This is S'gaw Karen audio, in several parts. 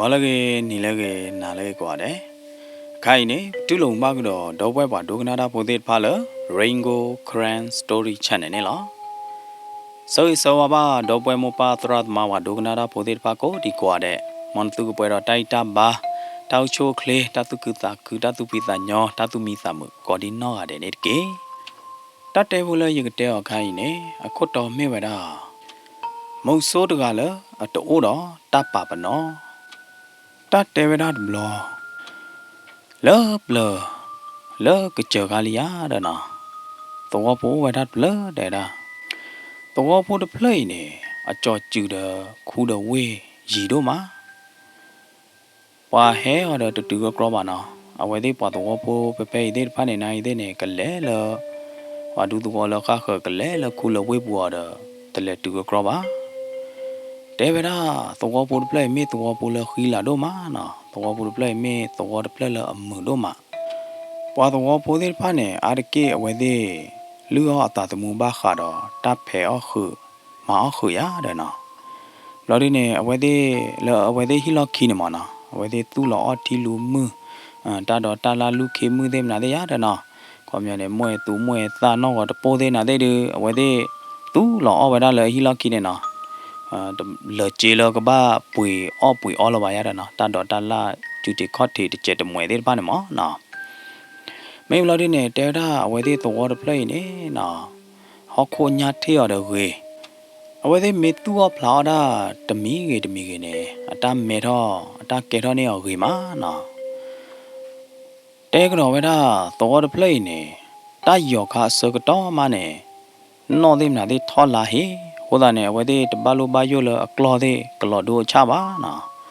ဂီၤလၢအဂ့ၤ, နံၤလၢအဂ့ၤ, နၤလၢအဂ့ၤကိးဂၤဒဲး. အခါအံၤန့ၣ် ပတူၢ်လိာ်မုာ်ဘၣ်ကဒီး ဒီပုၢ်ဝဲၢ်ပှၤဒိကနၣ်တၢ်ဖိသ့ၣ်တဖၣ်လၢ Rain Gold Karen Story Channel န့ၣ်လီၤ. ဆၢဂ့ၤဆၢဝါဘၣ် ဒီပုၢ်ဝဲၢ်မိၢ်ပၢ်သရၣ်သမါပှၤဒိကနၣ်တၢ်ဖိသ့ၣ်တဖၣ်ကိးဒံးကိးဂၤဒဲး, မ်နသုကပှဲၤဒီးတၢ်အံၣ်တၢ်ဘါ, တၢ်အိၣ်ဆူၣ်အိၣ်ချ့, တၢ်သူၣ်ခုသးခု, တၢ်သူၣ်ဖှံသးညီ, တၢ်သူၣ်မံသးမုာ် ကိးဒံးနီၢ်ဂၤဒဲးန့ၣ်တက့ၢ်. တၢ်တဲဖိလၢယကတဲအီၤအခါအံၤန့ၣ် အခိၣ်တီမ့ၢ်ဝဲဒၣ် မုဆိုးတဂၤလၢအတအိၣ်ဒီးတၢ်ပာ်ပနီၣ်. တၢ်တဲဝဲဒၣ်တဘျီ လၢပျၢၤ လၢကစၢၢ်ခါလံယါဒီးနီၤ, သဝီဖိအိၣ်ဝဲဒၣ်တဖျၢၣ်တဲဒၣ်, သဝီဖိတဖျၢၣ်အံၤန့ၣ် အကၠီၤစုၤဒီးခူဒီးဝ့ၢ်ယံၤဒိၣ်မး. ပှၤဟဲအီၤဒီးတတုၤကကြီဘၣ်နီၤ. အဝဲသ့ၣ်ပှၤသဝီဖိဖဲဖဲအံၤသ့ၣ်တဖၣ်န့ၣ် နၤအံၤသ့ၣ်န့ၣ် ကလဲၤလၢ ပှၤဒူသဝီလၢဃၣ်ဃၢၤ ကလဲၤလၢခူလၢဝ့ၢ်ပူၤအီၤဒီး တလဲၤတုၤကကြီဘၣ်. တဲဝဲဒၣ် သဝီဖိတဖျၢၣ်အံၤမ့ၢ်သဝီဖိလၢဃံလၤဒိၣ်မးနီၤ, သဝီဖိတဖျၢၣ်အံၤမ့ၢ်သဝီတဖျၢၣ်လၢအမုာ်ဒိၣ်မး. ပှၤသဝီဖိသ့ၣ်တဖၣ်န့ၣ် အါတက့ၢ်အဝဲသ့ၣ် လုၢ်အီၣ်အသးသမူဘၣ်ဃးဒီးတၢ်ဖံးအီၣ်ဃုာ် မၤအီၣ်ဃုာ်ယါဒီးနီၤ. ဘျီဒုန့ၣ် အဝဲသ့ၣ်လၢအဝဲသ့ၣ်ဟံၣ်လီၢ်ခံန့ၣ်မးနီၤ, အဝဲသ့ၣ်သူၣ်လီၤအီၣ်ထံလူၤမုၢ်, တၢ်ဒီးတၢ်လၢလူၢ်ခ့မုၢ်သ့ၣ်မနုၤသ့ၣ်ယါဒီးနီၤ, ခီပညီန့ၣ် မွဲၢ်သူမွဲၢ်သၣ်နီၢ်ဂီၤတပိၢ်သ့ၣ်နၤသ့ၣ်ဒုး အဝဲသ့ၣ်သူၣ်လီၤအီၣ်ဝဲဒၣ်လၢဟံၣ်လီၢ်ခံန့ၣ်နီၤ. လၢာ်စ့လၢကဘၣ်ပှ့ၤအီၣ်ပှ့ၤအီလၢၤဘၣ်ယါဒီးနီၤ, တၢ်ဒီးတၢ်လၢ စုတံၤခီၣ်ထံးတစဲးတမှဲၤသ့ၣ်တဖၣ်န့ၣ်မးနီၤ. မ့ၢ်ဘျီဒုန့ၣ် တဲဝဲဒၣ်အဝဲသ့ၣ်သဝီတဖျၢၣ်အံၤန့ၣ်နီၤ, ဟီၣ်ခိၣ်ညါထ့ၣ်အီၤဒီးဂ့ၤ, အဝဲသ့ၣ်မ့ၢ်သူၣ်အီၣ်ဖျးအီၣ်ဒၣ်တမံၤဂ့ၤတမံၤဂ့ၤန့ၣ် အတၢ်မဲထီၣ် အတၢ်ကဲထီၣ်န့ၢ်အီၤဂ့ၤမးနီၤ. တဲကဒီးဝဲဒၣ် သဝီတဖျၢၣ်အံၤန့ၣ် တၢ်ယီၤခါအဆၢကတီၢ်မးန့ၣ် နီၣ်သ့ၣ်မနုၤသ့ၣ်ထီၣ်လါဟ့, အဃိသတးန့ၣ် အဝဲသ့ၣ်တဘၣ်လိၣ်ဘၣ်ယိၣ်လၢအကျီၢ်သ့ၣ်ကလီၤဒိအဆၣ်ဘၣ်နီၤ.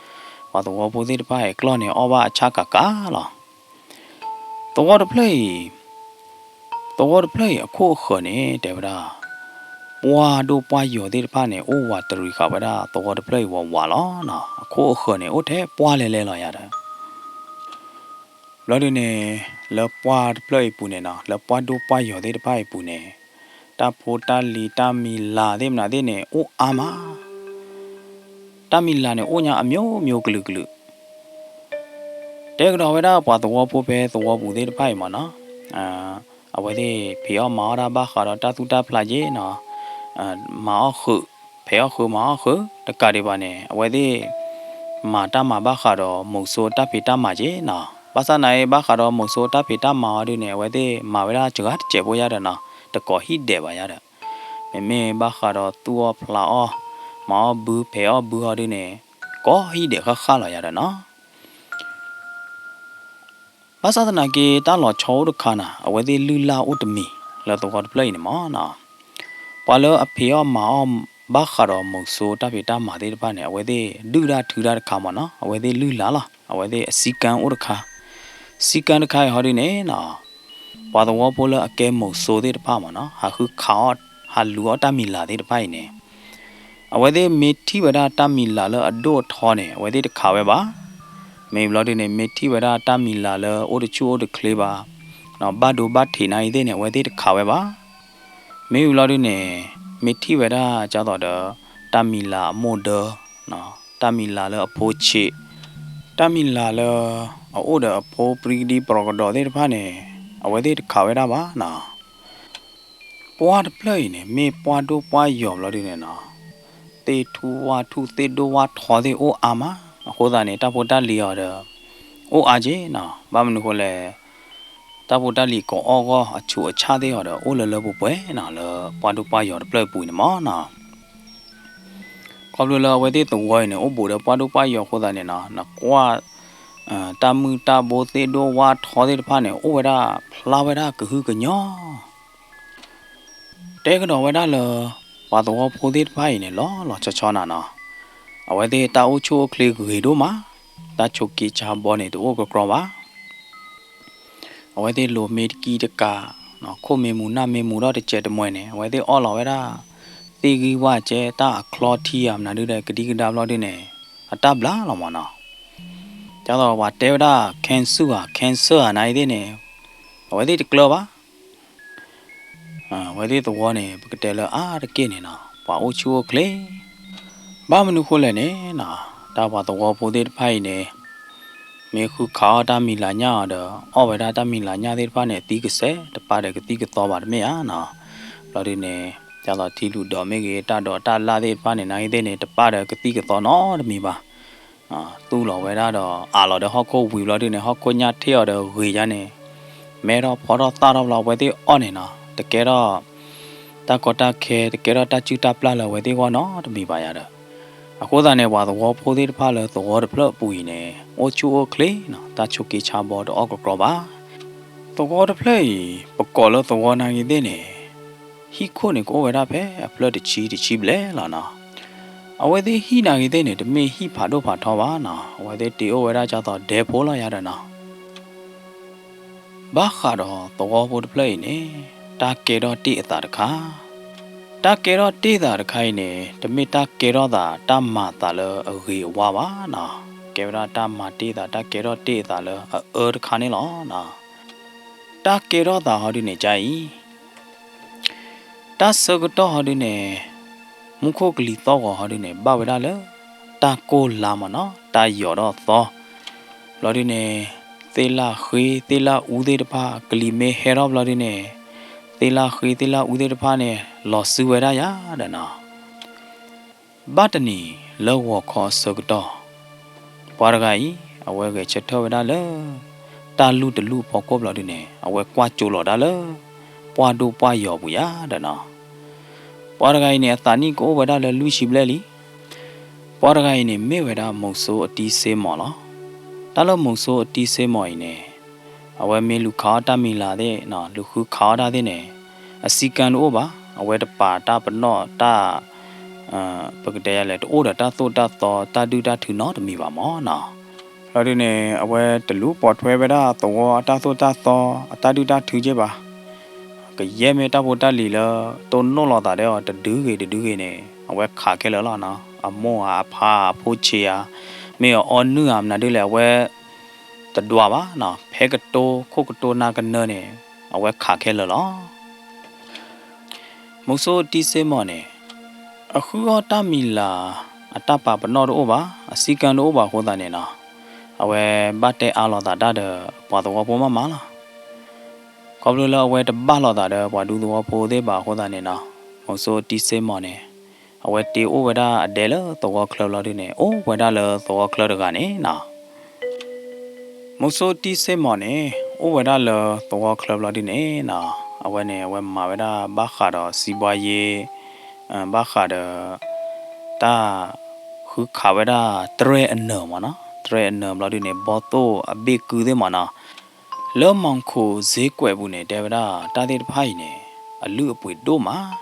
ပှၤသဝီဖိသ့ၣ်တဖၣ်အံၤ ကျီၢ်န့ၣ်အီၣ်ဘၣ်အဆၣ်ကးကးလီၤ. သဝီတဖျၢၣ်အံၤ သဝီတဖျၢၣ်အံၤအခိၣ်အဃၢၤန့ၣ် တဲဝဲဒၣ် ပှၢ်ဒိၣ်ပှၢ်ယီၤသ့ၣ်တဖၣ်န့ၣ် အိၣ်ဝးတရံးဃာ်ဝဲဒၣ်သဝီတဖျၢၣ်အံၤဝးဝးလီၤနီၤ. အခိၣ်အဃၢၤန့ၣ် အိၣ်ထဲပှၢ်လဲၤလဲၤလီၤယၤဒီး ဘျီဒုန့ၣ် လၢပှၢ်တဖျၢၣ်အံၤပူၤန့ၣ်နီၤ, လၢပှၢ်ဒိၣ်ပှၢ်ယီၤသ့ၣ်တဖၣ်အံၤပူၤန့ၣ် တၢ်ဖိတၢ်လံၤတၢ်မံၤလၤသ့ၣ်မနုၤသ့ၣ်န့ၣ် အိၣ်အါမး. တၢ်မံၤလၤန့ၣ် အိၣ်ညါအမျိုးမျိုးကလုာ်ကလုာ် တဲကဒီးဝဲဒၣ်ပှၤသဝီဖိဖဲသဝီပူၤသ့ၣ်တဖၣ်အံၤမးနီၤ, အဝဲသ့ၣ်ဖံးအီၣ်မၤအီၣ်တၢ်ဘၣ်ဃးဒီးတၢ်သူၣ်တၢ်ဖျးက့နီၤ, မၤအီၣ်ဃုာ်, ဖံးအီၣ်ဃုာ်မၤအီၣ်ဃုာ် တကးဒံးဘၣ်န့ၣ် အဝဲသ့ၣ် မၤတၢ်မၤဘၣ်ဃးဒီးမုဆိုးတၢ်ဖံးတၢ်မၤက့နီၤ. ဘၣ်ဆၣ်သနာ်က့ ဘၣ်ဃးဒီးမုဆိုးတၢ်ဖံးတၢ်မၤအီၤဒုန့ၣ် အဝဲသ့ၣ်မၤဝဲဒၣ်စှၤတစဲးဖိယါဒီးနီၤ, တကိးဟံၣ်ဒဲးဘၣ်ယါဒီး မ့မ့ၢ်ဘၣ်ဃးဒီးသူၣ်အီၣ်ဖျးအီၣ်, မၤအီၣ်ဘုဖံးအီၣ်ဘုအီၤဒုန့ၣ် ကိးဟံၣ်ဒဲးဃၣ်ဃၣ်လီၤယါဒီးနီၤ. ဘၣ်ဆၣ်သနာ်က့ တၢ်လီၤဆီအိၣ်တခါန့ၣ် အဝဲသ့ၣ်လုၢ်လၢ်အိၣ်တမံၤလၢသဝီတဖျၢၣ်အံၤန့ၣ်မးနီၤ. ပှၤလၢအဖံးအီၣ်မၤအီၣ်ဘၣ်ဃးဒီးမုဆိုးတၢ်ဖံးတၢ်မၤသ့ၣ်တဖၣ်န့ၣ် အဝဲသ့ၣ်ဒုၣ်တၢ်ထုတၢ်တခါမးနီၤ, အဝဲသ့ၣ်လုၢ်လၢ်လီၤ, အဝဲသ့ၣ်အစည်းကမ်းအိၣ်တခါ, စည်းကမ်းတခါအံၤဟီဒုန့ၣ်နီၤ, ပှၤသဝီဖိလၢအကဲမုဆိုးသ့ၣ်တဖၣ်မးနီၤ ဟးဃုခးအီၣ်, ဟးလူၤအီၣ်တၢ်မံၤလၤသ့ၣ်တဖၣ်အံၤန့ၣ် အဝဲသ့ၣ်မ့ၢ်ထံၣ်ဝဲဒၣ်တၢ်မံၤလၤလၢအဒိၣ်အထီန့ၣ် အဝဲသ့ၣ်တခးဝဲဘၣ်. မ့ၢ်ဘျီဒုန့ၣ် မ့ၢ်ထံၣ်ဝဲဒၣ်တၢ်မံၤလၤလၢအိၣ်တဆူၣ်အိၣ်တချ့ဘၣ်, ဘၣ်ဒိဘၣ်ထံးနၤအံၤသ့ၣ်န့ၣ် အဝဲသ့ၣ်တခးဝဲဘၣ်. မ့ၢ်ဘျီဒုန့ၣ် မ့ၢ်ထံၣ်ဝဲဒၣ်ကသိးဒီး တၢ်မံၤလၤအမိၢ်ဒၢ, တၢ်မံၤလၤလၢအဖိဆံး, တၢ်မံၤလၤလၢအအိၣ်ဒီးအဖိပြံကဒံပြးကဒီးသ့ၣ်တဖၣ်န့ၣ် အဝဲသ့ၣ်တခးဝဲဒၣ်ဘၣ်နီၤ. ပှၢ်တဖျၢၣ်အံၤန့ၣ် မ့ၢ်ပှၢ်ဒိၣ်ပှၢ်ယီၤဘျီဒုန့ၣ်နီၤ, သ့ၣ်ထူၣ်ဝၣ်ထူၣ်သ့ၣ်ဒိၣ်ဝၣ်ထီသ့ၣ်အိၣ်အါမး, အဃိသတးန့ၣ် တၢ်ဖိတၢ်လံၤအီၤဒီး အိၣ်အါက့နီၤ, ဘၣ်မနုၤဃိလဲၣ်, တၢ်ဖိတၢ်လံၤကအီၣ်ဂီၢ်အဆူးအဆၣ်သ့ၣ်အီၤဒီး အိၣ်လၢလၢပှဲၤပှဲၤနီၤ လၢပှၢ်ဒိၣ်ပှၢ်ယီၤတဖျၢၣ်အပူၤန့ၣ်မးနီၤ. ခီဖျိလၢအဝဲသ့ၣ်သဝီအံၤန့ၣ် အိၣ်ဘူးဒီးပှၢ်ဒိၣ်ပှၢ်ယီၤအဃိသတးန့ၣ်နီၤ, နကွၢ် တၢ်မုၢ်တၢ်ဘိသ့ၣ်ဒိၣ်ဝၣ်ထီသ့ၣ်တဖၣ်န့ၣ် အိၣ်ဝဲဒၣ်ဖျါဝဲဒၣ်ကဟုကညီၤ တဲကဒီးဝဲဒၣ်လၢ ပှၤသဝီဖိသ့ၣ်တဖၣ်အံၤန့ၣ် လီၤလီၤဆီဆီနၤနီၤ, အဝဲသ့ၣ်တၢ်အိၣ်ဆူၣ်အိၣ်ချ့ဂ့ၤဒိၣ်မး, တၢ်ဆိးက့ဆါဘီန့ၣ် တအိၣ်ကကြီဘၣ်. အဝဲသ့ၣ်လိၤမ့ၢ်တကံၢ်တကး, ခိၣ်မ့ၢ်မူၤနၢ်မ့ၢ်မူၤဒီးတစဲးတမှဲၤန့ၣ် အဝဲသ့ၣ်အီၣ်လီၤဝဲဒၣ် သ့ၣ်ဂံၢ်ဝၣ်ကဲ တၢ်အချီထံဧါမနုၤဒုဒီး ကဒံကဒါဘျီဒုန့ၣ် အတၢ်ဘျါလီၤမးနီၤ. ဒ်သိးပှၤတဲဝဲဒၣ် cancer ဧါ cancer ဧါ နၤအံၤသ့ၣ်န့ၣ် အဝဲသ့ၣ်တကျၢၤဘၣ်. အဝဲသ့ၣ်သဝီန့ၣ် ပကတဲလၢအါတက့ၢ်န့ၣ်နီၤ ပှၤအိၣ်ဆူၣ်အိၣ်ချ့ ဘၣ်မနုၤဃိလဲၣ်န့ၣ်နီၤ, တၢ်ပှၤသဝီဖိသ့ၣ်တဖၣ်အံၤန့ၣ် မ့ၢ်ဃုခးအီၣ်တၢ်မံၤလၤညၣ်အီၤဒီး အီၣ်ဝဲဒၣ်တၢ်မံၤလၤညၣ်သ့ၣ်တဖၣ်န့ၣ် သံကစဲး တပာ်ဒီးကသံၣ်ကသီဘၣ်တမ့ၢ်ဧါနီၤ. ဘျီဒုန့ၣ် ဒ်သိးထံလုၢ်ဒိးမ့ၢ်ဂ့ၤ တၢ်ဒိးတၢ်လၣ်သ့ၣ်တဖၣ်န့ၣ် နာ်ဂ့ၤသ့ၣ်န့ၣ် တပာ်ဒီးကသံၣ်ကသီနီတမံၤဘၣ်. သူၣ်လီၤဝဲဒၣ်ဒီး အးလီၤဒီးဟီၣ်ခိၣ်ဝံၤဘျီဒုန့ၣ် ဟီၣ်ခိၣ်ညၣ်ထ့ၣ်အီၤဒီးဂ့ၤယါန့ၣ် မဲထီၣ်ဖီထီၣ်သၣ်ထီၣ်ဘျီ အဝဲသ့ၣ်အီၣ်န့ၣ်နီၤ တကဲထီၣ် တၢ်ကီတၢ်ခဲ တကဲထီၣ်တၢ်စုၣ်တၢ်ပျၢ်လၢအဝဲသ့ၣ်အဂီၢ်နီတမံၤဘၣ်ယါဒီး အဃိသတးန့ၣ် ပှၤသဝီဖိသ့ၣ်တဖၣ်လၢသဝီတဖျၢၣ်အပူၤအံၤန့ၣ် အိၣ်ဆူၣ်အိၣ်ချ့နီၤ တၢ်ဆိးက့ဆါဘီတအီၣ်ကကြီဘၣ်. သဝီတဖျၢၣ်အံၤ ပကိးလၢသဝီနာ်ဂ့ၤသ့ၣ်န့ၣ် ဟံၣ်ခိၣ်န့ၣ် ကအိၣ်ဝဲဒၣ်ဖဲအဖျၢၣ်တဆံတဆံဘျဲၣ်လီၤနီၤ. အဝဲသ့ၣ်ဟံၣ်နာ်ဂ့ၤသ့ၣ်န့ၣ် တမ့ၢ်ဟံၣ်ဖးဒိၣ်ဖးထီဘၣ်နီၤ အဝဲသ့ၣ်တ့အိၣ်ဝဲဒၣ်ဒ်သိးဒဲဖိလီၤယါဒီးနီၤ ဘၣ်ဃးဒီးသဝီဖိတဖျၢၣ်အံၤန့ၣ် တၢ်ကဲထီၣ်တ့ၢ်အသးတခါ, တၢ်ကဲထီၣ်တ့ၢ်သးတခါအံၤန့ၣ် တမ့ၢ်တၢ်ကဲထီၣ်သးတၢ်မၤသးလၢအဂ့ၤအဝါဘၣ်နီၤ, ကဲဝဲဒၣ်တၢ်မၤတ့ၢ်သး တၢ်ကဲထီၣ်တ့ၢ်အသးလၢအအၢတခါန့ၣ်လီၤ. တၢ်ကဲထီၣ်သးဟီဒုန့ၣ်ကအံၤ တၢ်ဆၢကတီၢ်ဟီဒုန့ၣ် မူခိၣ်ကလံၤသီၣ်ဂီၤဟီဒုန့ၣ် ဘၣ်ဝဲဒၣ်လၢ တၢ်ကိၢ်လါမ့ၢ်နီၤ, တၢ်ယီၤထီၣ်သီ, ဘျီဒုန့ၣ် သ့ၣ်လၣ်ဃ့ သ့ၣ်လၣ်အူသ့ၣ်တဖၣ် ကလံၤမ့ၢ်ဟဲထီၣ်ဘျီဒုန့ၣ် သ့ၣ်လၣ်ဃ့ သ့ၣ်လၣ်အူသ့ၣ်တဖၣ်န့ၣ် လီၤစုဝဲဒၣ်ယါဒီးနီၤ. ဘၣ်တနံၤ လၢဂီၤခီအဆၢကတီၢ် ပှၤတဂၤအံၤ အဝဲဂဲၤဆၢထၢၣ်ဝဲဒၣ်လၢ တၢ်လူၢ်တလူၢ်ဖီခိၣ်ဘျီဒုန့ၣ် အဝဲကွၢ်ကၠိလီၤဒၣ်လၢ ပှၢ်ဒိၣ်ပှၢ်ယီၤပူၤယါဒီးနီၤ. ပှၤတဂၤအံၤန့ၣ် အသးနံၣ်ကအိၣ်ဝဲဒၣ်လၢလွံၢ်ဆံဘျဲၣ်လံ. ပှၤတဂၤအံၤန့ၣ် မ့ၢ်ဝဲဒၣ်မုဆိုးအတံၤစ့မီၢ်လီၤ. တၢ်လၢမုဆိုးအတံၤစ့မီၢ်အံၤန့ၣ် အဝဲမ့ၢ်လူၤခးအီၣ်တၢ်မံၤလၤသ့ၣ် လူၤဃုခးအီၣ်တၢ်သ့ၣ်န့ၣ် အစည်းကမ်းတအိၣ်ဘၣ်, အဝဲတပာ်တၢ်ပနီၣ်တၢ် ပကတဲယလဲၣ် တအိၣ်ဒီးတၢ်သိၣ်တၢ်သီ တၢ်ဒုၣ်တၢ်ထုနီတမံၤဘၣ်မ့ၢ်နီၤ. ဘျီဒုန့ၣ် အဝဲတလူၤပိာ်ထွဲဝဲဒၣ်သဝီအတၢ်သိၣ်တၢ်သီ အတၢ်ဒုၣ်တၢ်ထုက့ဘၣ်. ကယဲၢ်မ့ၢ်တၢ်ဖိတၢ်လံၤလၢ တိၢ်နီၣ်လီၤသးဒီးအီၤတဒုဂ့ၤတဒုဂ့ၤန့ၣ် အဝဲခးခဲလၢာ်လီၤနီၤ. အမိၢ်ဧါ အဖါဧါ အဖိဆံးဧါ မ့ၢ်အအီနုၢ်ဧါ မနုၤဒ်လဲၣ် အဝဲ တဒွးဘၣ်နီၤ, ဖဲကတိၤခိၣ်ကတိၤနၢ်ကနၢန့ၣ် အဝဲခးခဲလၢာ်လီၤ. မုဆိုးအတံၤစ့မီၢ်န့ၣ် အဃုအီၣ်တၢ်မံၤလၤ အတၢ်ပာ်ပနီၣ်တအိၣ်ဘၣ်, အစည်းကမ်းတအိၣ်ဘၣ်အဃိသတးန့ၣ်နီၤ, အဝဲဘၣ်တဲအါလိာ်သးတၢ်ဒီးပှၤသဝီဖိမးမးလီၤ. ခီဖျိလၢအဝဲတဘၣ်လိာ်သးဒီးပှၤဒူသဝီဖိသ့ၣ်ဘၣ်အဃိသတးန့ၣ်နီၤ, မုဆိုးအတံၤစ့မီၢ်န့ၣ် အဝဲတ့အိၣ်ဝဲဒၣ်အဒဲလၢသဝီချၢဘျီဒုန့ၣ် အိၣ်ဝဲဒၣ်လၢသဝီချၢတဂၤန့ၣ်နီၤ. မုဆိုးအတံၤစ့မီၢ်န့ၣ် အိၣ်ဝဲဒၣ်လၢသဝီချၢဘျီဒုန့ၣ်နီၤ, အဝဲန့ၣ် အဝဲမၤဝဲဒၣ်ဘၣ်ဃးဒီးစံးဘှါယ့ ဘၣ်ဃးဒီး တၢ်ဃုခးဝဲဒၣ်တရဲၣ်အနၢၤမ့ၢ်နီၤ, တရဲၣ်အနၢၤဘျီဒုန့ၣ် ဘီသိၣ်အဘ့ၣ်ကုသ့ၣ်မ့ၢ်နီၤ, လၢမီၢ်ခိၣ်စ့ကွဲးပူၤန့ၣ် တဲဝဲဒၣ်တၢ်သ့ၣ်တဖၣ်အံၤန့ၣ် အလုၢ်အပှ့ၤဒိၣ်မး, ဒ်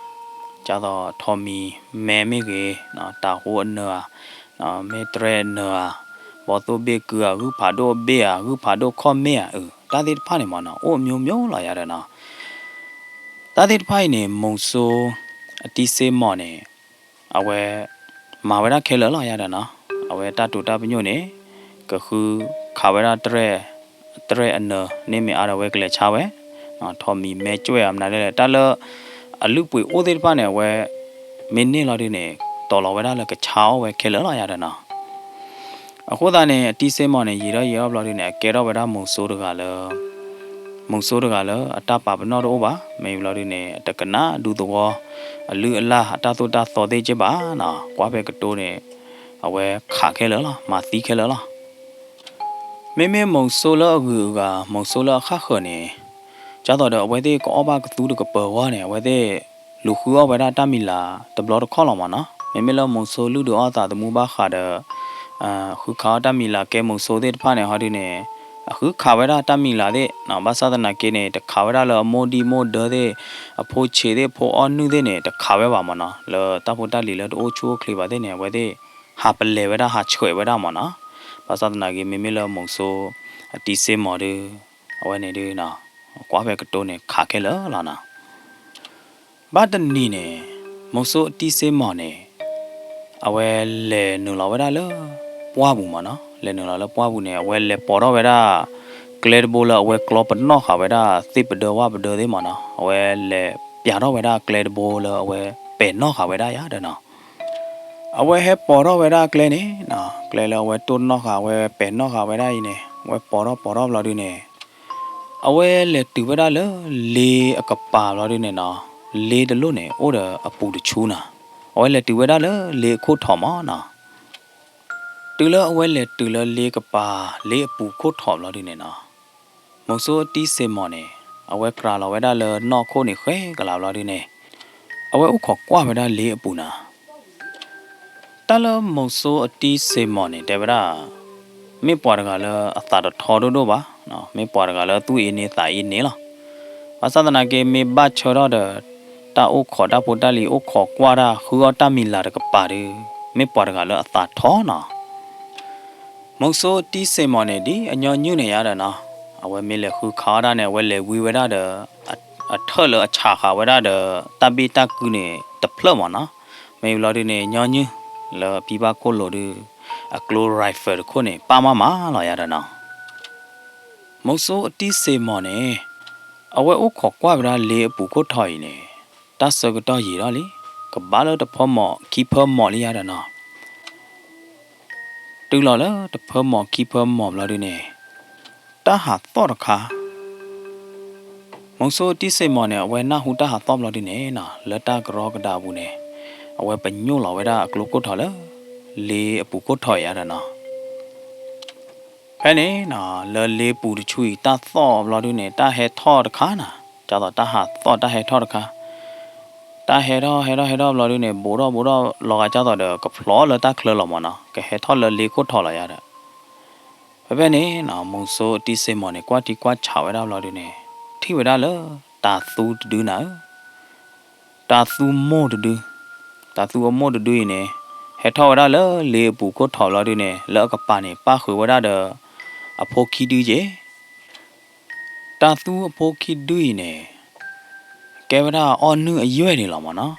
သိးထိးမံၤမဲမ့ၢ်ဂ့ၤ, တၤဟိအနၢၤဧါ, မ့ၢ်တရဲၣ်အနၢၤဧါ, ဘီသိၣ်ဘ့ၣ်ကုဧါ, ဂုၢ်ဖးဒိၣ်အဘ့ၣ်ဧါ, ဂုၢ်ဖးဒိၣ်ခီၣ်မ့ၣ်ဧါ, အၢ တၢ်သ့ၣ်တဖၣ်န့ၣ်မ့ၢ်နီၤ အိၣ်အမျိုးမျိုးလီၤယါဒီးနီၤ. တၢ်သ့ၣ်တဖၣ်အံၤန့ၣ် မုဆိုးအတံၤစ့မီၢ်န့ၣ် အဝဲ မၤဝဲဒၣ်ခဲလၢာ်လီၤယါဒီးနီၤ, အဝဲတၢ်တိာ်တၢ်ပညိၣ်န့ၣ် ကဃုခးဝဲဒၣ်တရဲၣ် တရဲၣ်အနၢၤန့ၣ်မ့ၢ်အါဒီးအဝဲကလဲၤဆါဝဲ, ထိးမံၤမဲကွဲးဧါ မနုၤလဲၣ် တၢ်လၢအလုၢ်ပှ့ၤအိၣ်သ့ၣ်တဖၣ်န့ၣ် အဝဲ မ့ၢ်န့ၢ်လီၤဒုန့ၣ် တီၤလီၤဝဲဒၣ်လၢကဆါအီၣ်ဝဲခဲလၢာ်လီၤယါဒီးနီၤ. အဃိသတးန့ၣ် အတံၤစ့မီၢ်န့ၣ် ယံာ်ထီၣ်ယံာ်ထီၣ်ဘျီဒုန့ၣ် အကဲထီၣ်ဝဲဒၣ်မုဆိုးတဂၤလၢ မုဆိုးတဂၤလၢအတၢ်ပာ်ပနီၣ်တအိၣ်ဘၣ်, မ့ၢ်ဘျီဒုန့ၣ် အတကနၣ်ဒူသဝီ အလုၢ်အလၢ်အတၢ်သိၣ်တၢ်သီသ့ၣ်က့ဘၣ်နီၤ, ကွၢ်ဖဲကတိၤန့ၣ် အဝဲခးခဲလၢာ်လီၤ, မၤသံခဲလၢာ်လီၤ. မ့မ့ၢ်မုဆိုးလၢအဂုၤအဂၤ မုဆိုးလၢအဃၣ်ဃၢၤန့ၣ် ဒ်သိးဒီးအဝဲသ့ၣ်ကအီၣ်ဘၣ်ကသူတကပၤအဂီၢ်န့ၣ် အဝဲသ့ၣ် လူၤဃုအီၣ်ဝဲဒၣ်တၢ်မံၤလၤတဘျီတခီၣ်လီၤမ့ၢ်နီၤ. မ့မ့ၢ်လၢမုဆိုးလုၢ်ဒုးအီၣ်သးသမူဘၣ်ဃးဒီး ဃုခးအီၣ်တၢ်မံၤလၤကဲမုဆိုးသ့ၣ်တဖၣ်န့ၣ် ဟီဒုန့ၣ် အဃုခးဝဲဒၣ်တၢ်မံၤလၤသ့ၣ်နီၤ, ဘၣ်ဆၣ်သနာ်က့န့ၣ် တခးဝဲဒၣ်လၢအမိၢ်ဒံၣ်မိၢ်ဒၢသ့ၣ် အဖိဆံးသ့ၣ် ဖိအီၣ်နုၢ်သ့ၣ်န့ၣ် တခးဝဲဘၣ်မ့ၢ်နီၤ. လၢတၢ်ဖိတၢ်လံၤလၢတအိၣ်ဆူၣ်အိၣ်ချ့ဘၣ်သ့ၣ်န့ၣ် အဝဲသ့ၣ် ဟးပလဲၤဝဲဒၣ် ဟးဆှဲးဝဲဒၣ်မ့ၢ်နီၤ. ဘၣ်ဆၣ်သနာ်က့ မ့မ့ၢ်လၢမုဆိုးအတံၤစ့မီၤဒု အဝဲန့ၣ်ဒု ကွၢ်ဖဲကတိၤန့ၣ် ခးခဲလၢာ်လီၤနီၤ. ဘၣ်တနံၤန့ၣ် မုဆိုးအတံၤစ့မီၤန့ၣ် အဝဲလဲၤနုာ်လီၤဝဲဒၣ်လၢ ပှၢ်ပူၤမ့ၢ်နီၤ. လဲၤနုာ်လီၤလၢပှၢ်ပူၤန့ၣ် အဝဲလဲၤပိာ်ထီၣ်ဝဲဒၣ် ကျဲတဘိလၢအဝဲကျီပနီၣ်ဃာ်ဝဲဒၣ် သ့ၣ်ပဒၢဝၣ်ပဒၢသ့ၣ်မ့ၢ်နီၤ. အဝဲလဲၤပျးထီၣ်ဝဲဒၣ်ကျဲတဘိလၢအဝဲပဲာ်နီၣ်ဃာ်ဝဲဒၣ်ယါဒီးနီၤ. အဝဲဟဲပိာ်ထီၣ်ဝဲဒၣ်ကျဲန့ၣ်နီၤ, ကျဲလၢအဝဲတိၢ်နီၣ်ဃာ် အဝဲပဲာ်နီၣ်ဃာ်ဝဲဒၣ်အံၤန့ၣ် အဝဲပိာ်ထီၣ်ပိာ်ထီၣ်ဘျီဒုန့ၣ် အဝဲလဲၤတုၤဝဲဒၣ်လၢလ့အကပၤဘျီဒုန့ၣ်နီၤ, လ့တလိၣ်န့ၣ် အိၣ်ဒီးအပူၤတဆူနီၤ, အဝဲလဲၤတုၤဝဲဒၣ်လၢလ့အခိၣ်ထီၣ်မးနီၤ. တုၤလၢအဝဲလဲၤတုၤလၢလ့ကပၤ လ့အပူၤခိၣ်ထီၣ်ဘျီဒုန့ၣ်နီၤ, မုဆိအတံၢ်စ့ၢ်မီၢ်န့ၣ် အဝဲကြၤလီၤဝဲဒၣ်လၢနီၢ်ခိၣ်န့ၣ်ဃဲကလးဘျီဒုန့ၣ် အဝဲအိၣ်ခိးကွၢ်ဝဲဒၣ်လ့အပူၤနီၤ. တၢ်လၢမုဆိအတံၢ်စ့ၢ်မီၢ်န့ၣ် တဲဝဲဒၣ် မ့ၢ်ပှၤတဂၤလၢအသးတထီဒိၣ်ဒိၣ်ဘၣ်, မ့ၢ်ပှၤတဂၤလၢသူၣ်အ့န့သးအ့န့လီၤ. ဘၣ်ဆၣ်သနာ်က့ မ့ၢ်ဘၣ်ဆၢထီၣ်ဒီး တၢ်အိၣ်ခိးတၢ်ဖိတၢ်လံၤ အိၣ်ခိးကွၢ်တၢ် ဃုအီၣ်တၢ်မံၤလၤတကပၤဒီး မ့ၢ်ပှၤတဂၤလၢအသးထီနီၤ. မုဆိအတံၢ်စ့ၢ်မီၢ်န့ၣ် ဒ်အညီနုၢ်န့ၣ်ယါဒီးနီၤ, အဝဲမ့ၢ်လဲၤဃုခးအီၣ်တၢ်န့ၣ် အဝဲလဲၤဝံဝဲဒၣ်ဒီး အထၢၣ်လၢအဆးဃာ်ဝဲဒၣ်ဒီး တၢ်ဘ့ၣ်တၢ်ကုန့ၣ်တဖျၢၣ်မးနီၤ. မ့ၢ်ဘျီဒုန့ၣ် ညီနုၢ်လၢအဖံဘၣ်ခိၣ်လိၤဒု အကျိ rifle တခိၣ်န့ၣ် ပၣ်မးမးလီၤယါဒီးနီၤ. မုဆိအတံၢ်စ့ၢ်မီၢ်န့ၣ် အဝဲအိၣ်ခိးကွၢ်ဝဲဒၣ်လ့အပူၤခိၣ်ထီၣ်အံၤန့ၣ် တၢ်ဆၢကတီၢ်ယံာ်ထီၣ်လံ, ကဘၣ်လၢတဖၢမီၢ်ခံဖၢမီၢ်လံယါဒီးနီၤ. တုၤလီၤလၢတဖၢမီၢ်ခံဖၢမီၢ်ဘျီဒုန့ၣ် တၢ်ဟးသီၣ်တခါ မုဆိအတံၢ်စ့ၢ်မီၢ်န့ၣ် အဝဲနၢ်ဟူတၢ်ဟးသီၣ်ဘျီဒုန့ၣ်နီၤ လၢတၢ်ကရီကဒးအပူၤန့ၣ် အဝဲပညိၣ်လီၤဝဲဒၣ်အကျိခိၣ်ထီၣ်လၢ လ့အပူၤခိၣ်ထီၣ်အံၤယါဒီးနီၤ. ဖဲန့ၣ်နီၤ လၢလ့ပူၤတဆူအံၤ တၢ်သီၣ်ဘျီဒုန့ၣ် တၢ်ဟဲထီၣ်တခါနီၤ, ဒ်သိးတၢ်ဟးသီၣ်တၢ်ဟဲထီၣ်တခါ, တၢ်ဟဲထီၣ်ဟဲထီၣ်ဟဲထီၣ်ဘျီဒုန့ၣ် ဘူးထီၣ်ဘူးထီၣ်လီၤဂာ်ဒ်သိးဒီး ကဖျိးလၢတၢ်ချၢလီၤမးနီၤ, ကဟဲထီၣ်လၢလ့ခိၣ်ထီၣ်လီၤယါဒီး ဖဲဖဲန့ၣ်နီၤ မုဆိအတံၢ်စ့ၢ်မီၢ်န့ၣ် ကွၢ်ထံကွၢ်ဆးဝဲဒၣ်ဘျီဒုန့ၣ် ထံၣ်ဝဲဒၣ်လၢ တၤသူတဒုနၤဧၢ, တၤသူမိၢ်တဒု, တၤသူအမိၢ်တဒုအံၤန့ၣ် ဟဲထီၣ်ဝဲဒၣ်လၢလ့အပူၤခိၣ်ထီၣ်ဘျီဒုန့ၣ် လၢအကပၤန့ၣ် ပၣ်ဃုာ်ဝဲဒၣ်ဒီး အဖိခံဒုက့ၤ တၤသူအဖိခံဒုအံၤန့ၣ် ကဲဝဲဒၣ်အီၣ်နုၢ်အယွဲၢ်န့ၣ်လီၤမးနီၤ.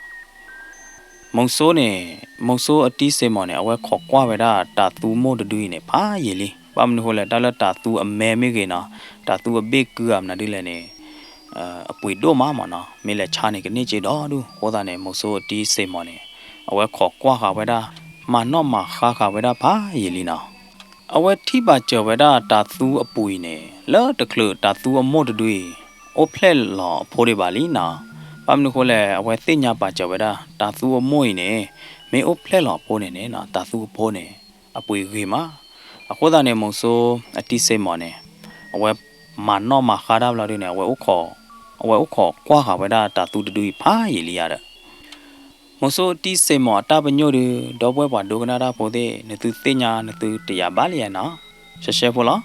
မုဆိန့ၣ် မုဆိအတံၢ်စ့ၢ်မီၢ်န့ၣ် အဝဲခိးကွၢ်ဝဲဒၣ်တၤသူမိၢ်တဒုအံၤန့ၣ် ဖးယံာ်လံ. ဘၣ်မနုၤဃိလဲၣ် တၢ်လၢတၤသူအမဲမ့ၢ်ဂ့ၤနီၤ, တၤသူအဘ့ၣ်ကုဧါမနုၤဒ်လဲၣ်န့ၣ် အပှ့ၤဒိၣ်မးမးနီၤ, မ့ၢ်လဲၤဆါန့ၣ် ကန့ၢ်စ့ဒိၣ်ဒူၣ်. အဃိသတးန့ၣ် မုဆိအတံၢ်စ့ၢ်မီၢ်န့ၣ် အဝဲခိးကွၢ်ဃာ်ဝဲဒၣ် မၤနီၣ်မၤဃါဃာ်ဝဲဒၣ်ဖးယံာ်လံနီၤ. အဝဲထံၣ်ဘၣ်စၢၤဝဲဒၣ်တၤသူအပူၤအံၤန့ၣ် လၢတချုးတၤသူအမိၢ်တဒုအံၤ အိၣ်ဖျဲၣ်လီၤအဖိဒံးဘၣ်လံနီၤ. ဘၣ်မနုၤဃိလဲၣ် အဝဲသ့ၣ်ညါပာ်စၢၤဝဲဒၣ် တၤသူအမိၢ်အံၤန့ၣ် မ့ၢ်အိၣ်ဖျဲၣ်လီၤအဖိန့ၣ်န့ၣ် တၤသူအဖိန့ၣ် အပှ့ၤဂ့ၤမး. အဃိသတးန့ၣ် မုဆိအတံၢ်စ့ၢ်မီၢ်န့ၣ် အဝဲမၤနီၣ်မၤဃါတၢ်ဘျီဒုန့ၣ် အဝဲအိၣ်ခိးကွၢ်ဃာ်ဝဲဒၣ်တၤသူတဒုအံၤဖးယံာ်လံယါဒီး မုဆိအတံၢ်စ့ၢ်မီၢ်အတၢ်ပညိၣ်ဒု ဒီပုၢ်ဝဲၢ်ပှၤဒိကနၣ်တၢ်ဖိသ့ၣ် နသုသ့ၣ်ညါနသုတယာ်ဘၣ်လံယါနီၤ, ရှဲရှဲဖိလီၤ.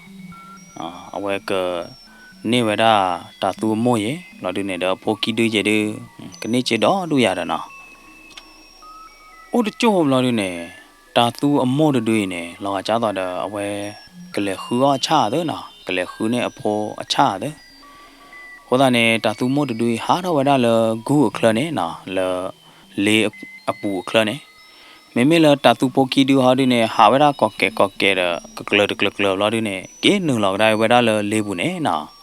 အဝဲကန့ၢ်ဝဲဒၣ်တၤသူအမိၢ်ယဲ ဘျီဒုန့ၣ်ဒီးအဖိခံဒုယဲဒု ကန့ၢ်စ့ဒီးဒူၣ်ယါဒီးနီၤ. အိၣ်တကၠိၢ်ဖိဘျီဒုန့ၣ် တၤသူအမိၢ်တဒုအံၤန့ၣ် လီၤဂာ်ဒ်သိးဒီး အဝဲကလဲၤဃုအီၣ်အဆၣ်သ့နီၤ, ကလဲၤဃုန့ၢ်အဖိအဆၣ်သ့. အဃိသတးန့ၣ် တၤသူမိၢ်တဒုအံၤ ဟးထီၣ်ဝဲဒၣ်လၢဂုၢ်အချၢန့ၣ်နီၤ, လၢ လ့အပူၤအချၢန့ၣ်, မ့မ့ၢ်လၢတၤသူဖိခံဒုဟီဒုန့ၣ် ဟးဝဲဒၣ်ကိးကဲးကိးကဲးဒီး ကကျၢၤတကျၢၤကျၢၤဘျီဒုန့ၣ် က့ၤနုာ်လီၤကဒါဝဲဒၣ်လၢလ့ပူၤန့ၣ်နီၤ.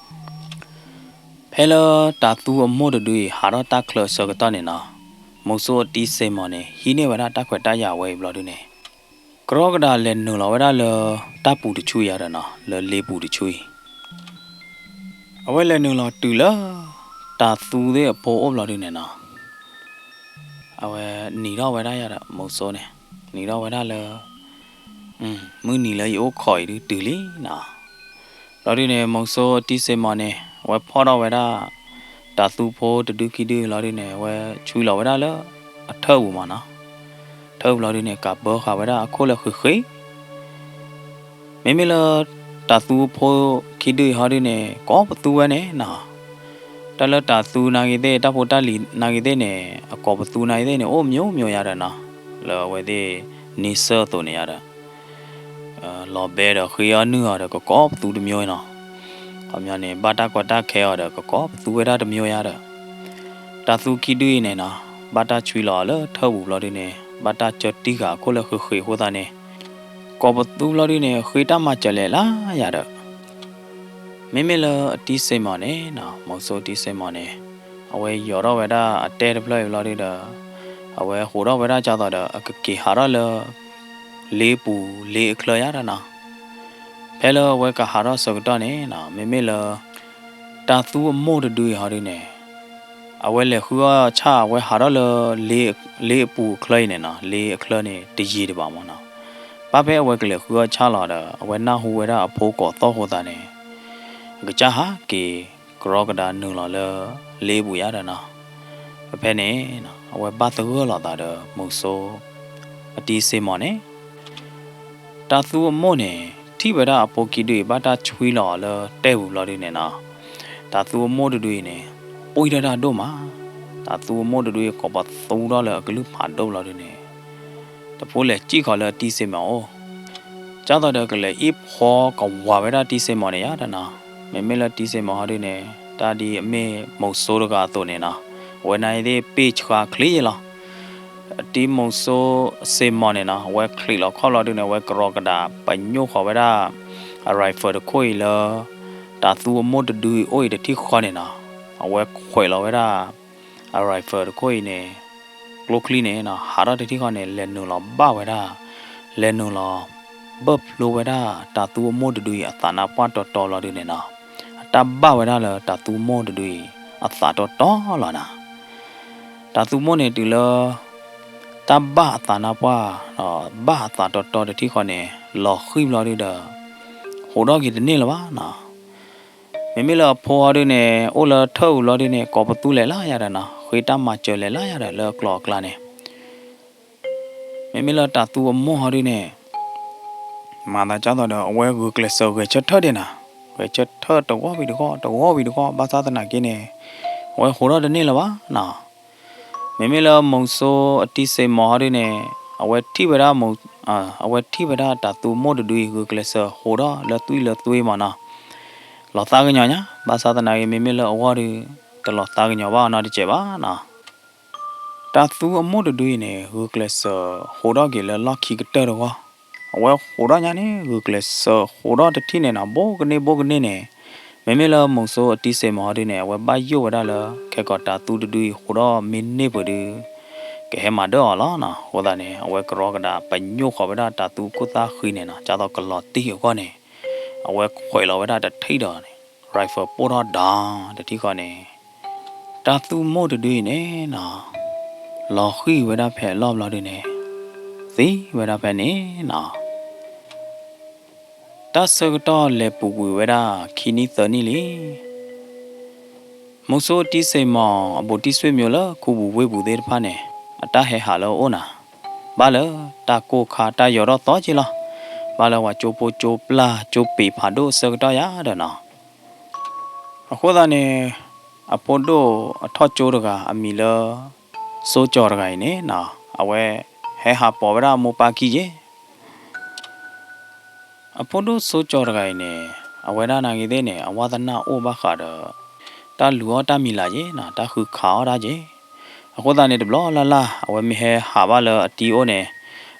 ဖဲလၢတၤသူအမိၢ်တဒုအံၤ ဟးထီၣ်တၢ်ချၢအဆၢကတီၢ်န့ၣ်နီၤ, မုဆိအတံၢ်စ့ၢ်မီၢ်န့ၣ် ဟံးန့ၢ်ဝဲဒၣ်တၢ်ခွဲးတၢ်ယာ်ဝဲအံၤဘျီဒုန့ၣ် ကရီကဒးလဲၤနုာ်လီၤဝဲဒၣ်လၢ တၢ်ပူၤတဆူယါဒီးနီၤ, လၢလ့ပူၤတဆူအံၤ အဝဲလဲၤနုာ်လီၤတုၤလၢ တၤသူသ့ၣ်အဖိအိၣ်ဘျီဒုန့ၣ်နီၤ, အဝဲနံၤထီၣ်ဝဲဒၣ်ယါဒီး မုဆိန့ၣ်, နံၤထီၣ်ဝဲဒၣ်လၢ မုၢ်နံၤလၢယအိၣ်ခိးအံၤဒုတုၤလံနီၤ. ဘျီဒုန့ၣ် မုဆိအတံၢ်စ့ၢ်မီၢ်န့ၣ် အဝဲဖီၣ်ထီၣ်ဝဲဒၣ် တၤသူဖိတဒုခံဒုလီၤဒုန့ၣ် အဝဲဆွံလီၤဝဲဒၣ်လၢ အထၢၣ်ပူၤမးနီၤ. ထၢၣ်ပူၤလီၤဒုန့ၣ် ကးဘၢဃာ်ဝဲဒၣ်အခိၣ်လၢဃ့ဃ့ မ့မ့ၢ်လၢ တၤသူဖိခံဒုအံၤဟီဒုန့ၣ် ကိးပသူဝဲန့ၣ်နီၤ. တၢ်လၢတၤသူနာ်ဂ့ၤသ့ၣ် တၢ်ဖိတၢ်လံၤနာ်ဂ့ၤသ့ၣ်န့ၣ် အကိးပသူနာ်ဂ့ၤသ့ၣ်န့ၣ် အိၣ်မျိုးမျိုးယါဒီးနီၤ, လၢအဝဲသ့ၣ်န့ၣ်စၢၤအသိးန့ၣ်ယါဒီး လီၤဘဲဒီးဃ့အီၣ်နုၢ်အီၤဒီး ကကိးပသူတမျိုးနီၤ. ခီပညီန့ၣ် ဘၣ်တၢ်ကီတၢ်ခဲအီၤဒီး ကကိးပသူဝဲဒၣ်တမျိုးယါဒီး တၤသူခံဒုအံၤန့ၣ်နီၤ ဘၣ်တၢ်ဆွံလီၤအီၤလၢထၢၣ်ပူၤဘျီဒုန့ၣ် ဘၣ်တၢ်ကၢတံၢ်ဃာ်အခိၣ်လၢဃ့ဃ့အဃိသတးန့ၣ် ကိးပသူဘျီဒုန့ၣ် ဃ့တၢ်မၤစၢၤလဲၣ်လၢယၤဒီး မ့မ့ၢ်လၢအတံၢ်စ့ၢ်မီၢ်န့ၣ်နီၤ မုဆိတံၢ်စ့ၢ်မီၢ်န့ၣ် အဝဲယီၤထီၣ်ဝဲဒၣ်အတဲတဖျၢၣ်အံၤဘျီဒုဒီး အဝဲဟးထီၣ်ဝဲဒၣ်ကၢ်သိးဒီး အကက့ၤဟးထီၣ်လၢ လ့ပူၤလ့အချၢယါဒီးနီၤ. ဖဲလၢအဝဲကဟးထီၣ်ဆၢကတီၢ်န့ၣ်နီၤ မ့မ့ၢ်လၢ တၢ်သူအမိၢ်တဒုအံၤဟီဒုန့ၣ် အဝဲလဲၤဃုအီၣ်ဆၣ် အဝဲဟးထီၣ်လၢ လ့အပူၤအချၢအံၤန့ၣ်နီၤ, လ့အချၢန့ၣ် တယံၤဒံးဘၣ်မၢ်နီၤ. ဘၣ်ဖဲအဝဲကလဲၤဃုအီၣ်ဆၣ်လီၤဒီး အဝဲနၢ်ဟူဝဲဒၣ်အဖိကိးသီၣ်အဃိသတးန့ၣ် အကစၢ်ဟးက့ၤကရီကဒါနုာ်လီၤလၢ လ့ပူၤယါဒီးနီၤ. ဖဲဖဲန့ၣ် အဝဲဘၣ်သဂၢၢ်လိာ်သးဒီး မုဆိ အတံစ့မီၤန့ၣ် တၢ်သူအမိၢ်န့ၣ် ထံၣ်ဝဲဒၣ်အဖိခံဒုအံၤ ဘၣ်တၢ်ဆွံလီၤအီၤလၢတဲပူၤဘျီဒုန့ၣ်နီၤ, တၢ်သူအမိၢ်တဒုအံၤန့ၣ် ပှံၢ်ထီၣ်တၢ်ဒိၣ်မး, တၢ်သူအမိၢ်တဒုအံၤ ကိးပသူထီၣ်လၢအကလုၢ်ဖးဒိၣ်ဘျီဒုန့ၣ် တဖိလဲၤစံၣ်ဃီၤလၢအတံစ့မီၤအိၣ်, ကၢ်သိးဒီးကလဲၤအ့ၣ်ဖီကဝၤဝဲဒၣ်တံစ့မီၤန့ၣ်ယါဒီးနီၤ. မ့မ့ၢ်လၢတံစ့မီၤဟီဒုန့ၣ် တၢ်ဒ်အမ့ၢ်မုဆိတဂၤအသိးန့ၣ်နီၤ, အဝဲန့ၣ်သ့ၣ်ပ့ၢ်ဆှါချ့ယဲလီၤ. တံမုဆိစ့မီၤန့ၣ်နီၤ အဝဲချံးလီၤခီၣ်ဘျီဒုန့ၣ် အဝဲကရီကဒါပညိၣ်ဃီၤဝဲဒၣ် အ rifle တခိၣ်အံၤလၢ တၢ်သူအမိၢ်တဒုအံၤအိၣ်အံၤတထံၣ်ဃီန့ၣ်နီၤ, အဝဲခွဲးလီၤဝဲဒၣ် အ rifle တခိၣ်အံၤန့ၣ် ကျိချံန့ၣ်နီၤ ဟးထီၣ်တထံၣ်ဃီန့ၣ် လဲၤနုာ်လီၤဘၣ်ဝဲဒၣ်, လဲၤနုာ်လီၤ ဘၢၣ်ဖျိဝဲဒၣ်တၢ်သူအမိၢ်တဒုအံၤအသးနါပှၢ်တီတီလီၤဒုန့ၣ်နီၤ, အတၢ်ဘၣ်ဝဲဒၣ်လၢတၢ်သူမိၢ်တဒုအံၤ အသးတီတီလီၤနီၤ. တၢ်သူမိၢ်န့ၣ်တုၤလၢ တၢ်ဘၣ်အသးနါပှၢ် ဒီးဘၣ်အသးတီတီတထံၣ်ဃီန့ၣ် လီၤဃံၣ်ဘျီဒုဒီး ဟးထီၣ်က့ၤတန့ၢ်လၢၤဘၣ်နီၤ. မ့မ့ၢ်လၢအဖိဟီဒုန့ၣ် အိၣ်လၢထၢၣ်အူၤလီၤဒုန့ၣ် ကိးပသူလဲၤလၢယၤဒီးနီၤ, ဃ့တၢ်မၤစၢၤလဲၤလၢယၤဒီးလၢအကျိၤအကျါန့ၣ်, မ့မ့ၢ်လၢတၢ်သူအမိၢ်ဟီဒုန့ၣ် မၤသးကၢ်သိးဒီး အဝဲဂုာ်ကျဲးစၢးဂဲၤဆၢထၢၣ်ဒံးနီၤ, ဂဲၤဆၢထၢၣ်တဂီၢ်ဝံၤတဂီၢ် တဂီၢ်ဝံၤတဂီၢ် ဘၣ်ဆၣ်သနာ်က့န့ၣ် အဝဲဟးထီၣ်တန့ၢ်လၢၤဘၣ်နီၤ. မ့မ့ၢ်လၢမုဆိအတံစ့မီၤဟီဒုန့ၣ် အဝဲထံၣ်ဝဲဒၣ်မု အဝဲထံၣ်ဝဲဒၣ်တၢ်သူမိၢ်တဒုအံၤ ဂုာ်ကျဲးစၢးဟးထီၣ်လၢသွံၣ်လၢသွ့မးနီၤ, လီၤသးကညီၤညါ, ဘၣ်ဆၣ်သနာ်က့ မ့မ့ၢ်လၢအဂီၢ်ဒီး တလီၤသးကညီၤဘၣ်အီၤနီတစဲးဘၣ်နီၤ. တၢ်သူအမိၢ်တဒုအံၤန့ၣ် ဂုာ်ကျဲးစၢးဟးထီၣ်က့ၤလၢလီၢ်ခံကတၢၢ်တဂီၢ်, အဝဲဟးထီၣ်ညါန့ၣ် ဂုာ်ကျဲးစၢးဟးထီၣ်တထံၣ်န့ၣ်နီၤ, ဘိကန့ၢ်ဘိကန့ၢ်န့ၣ်, မ့မ့ၢ်လၢမုဆိအတံစ့မီၤဟီဒုန့ၣ် အဝဲဘၣ်ယိၣ်ဝဲဒၣ်လၢ ခဲကိာ်တၢ်သူတဒုအံၤဟးထီၣ်မ့ၢ်န့ၢ်ပှဲၤဒု ကဟဲမၤဒၢၣ်အီၤလီၤနီၤ. အဃိသတးန့ၣ် အဝဲကရီကဒါပညိၣ်ဃီၤဝဲဒၣ်တၢ်သူခိၣ်သၣ်ဃံန့ၣ်နီၤ, ကၢ်သိးကလီၤတံၢ်အဂီၢ်န့ၣ် အဝဲခွဲးလီၤဝဲဒၣ်တထံၣ်ဒီးန့ၣ် rifle ပိၢ်ထီၣ်ဒီးတထံၣ်ဃီန့ၣ် တၢ်သူမိၢ်တဒုအံၤန့ၣ်နီၤ, လီၤဃံၣ်ဝဲဒၣ်ဖဲအလီၢ်ဘျီဒုန့ၣ် သံဝဲဒၣ်ဖဲန့ၣ်နီၤ. တၢ်ဆၢကတီၢ်လဲၤပူၤကွံာ်ဝဲဒၣ်ခံနံၣ်သၢနံၣ်လံ. မုဆိတံစ့မီၤ အဘူးတံၢ်ဆွေမျိုးလၢခူပူၤဝ့ၢ်ပူၤသ့ၣ်တဖၣ်န့ၣ် အတၢ်ဟဲဟးလၢအအိၣ်နၤ, ဘၣ်လၢတၢ်ကိၢ်ခါတၢ်ယီၤထီၣ်သီက့လီၤ. ဘၣ်လၢပှၤကၠိဖိကၠိပျၢ်ကၠိပ့ၤဖးဒိၣ်အဆၢကတီၢ်ယါဒီးနီၤ. အဃိသတးန့ၣ် အဖိဒိၣ်အထီၣ်ကၠိတဂၤ အမံၤလၢ စိကၠီၤတဂၤအံၤန့ၣ်နီၤ, အဝဲဟဲဟးပိာ်ဝဲဒၣ်အမိၢ်ပၢ်ခံက့ၤ အဖိဒိၣ်စိကၠီၤတဂၤအံၤန့ၣ် အဝဲဒၣ်နာ်ဂ့ၤသ့ၣ်န့ၣ် အဝါသနၢ်အိၣ်ဘၣ်ဃးဒီး တၢ်လူၤအီၣ်တၢ်မံၤလၤက့နီၤ, တၢ်ဃုခးအီၣ်တၢ်က့. အဃိသတးန့ၣ် တဘျီလၢ်လၢ် အဝဲမ့ၢ်ဟဲဟးဘၣ်လၢအတံအိၣ်န့ၣ်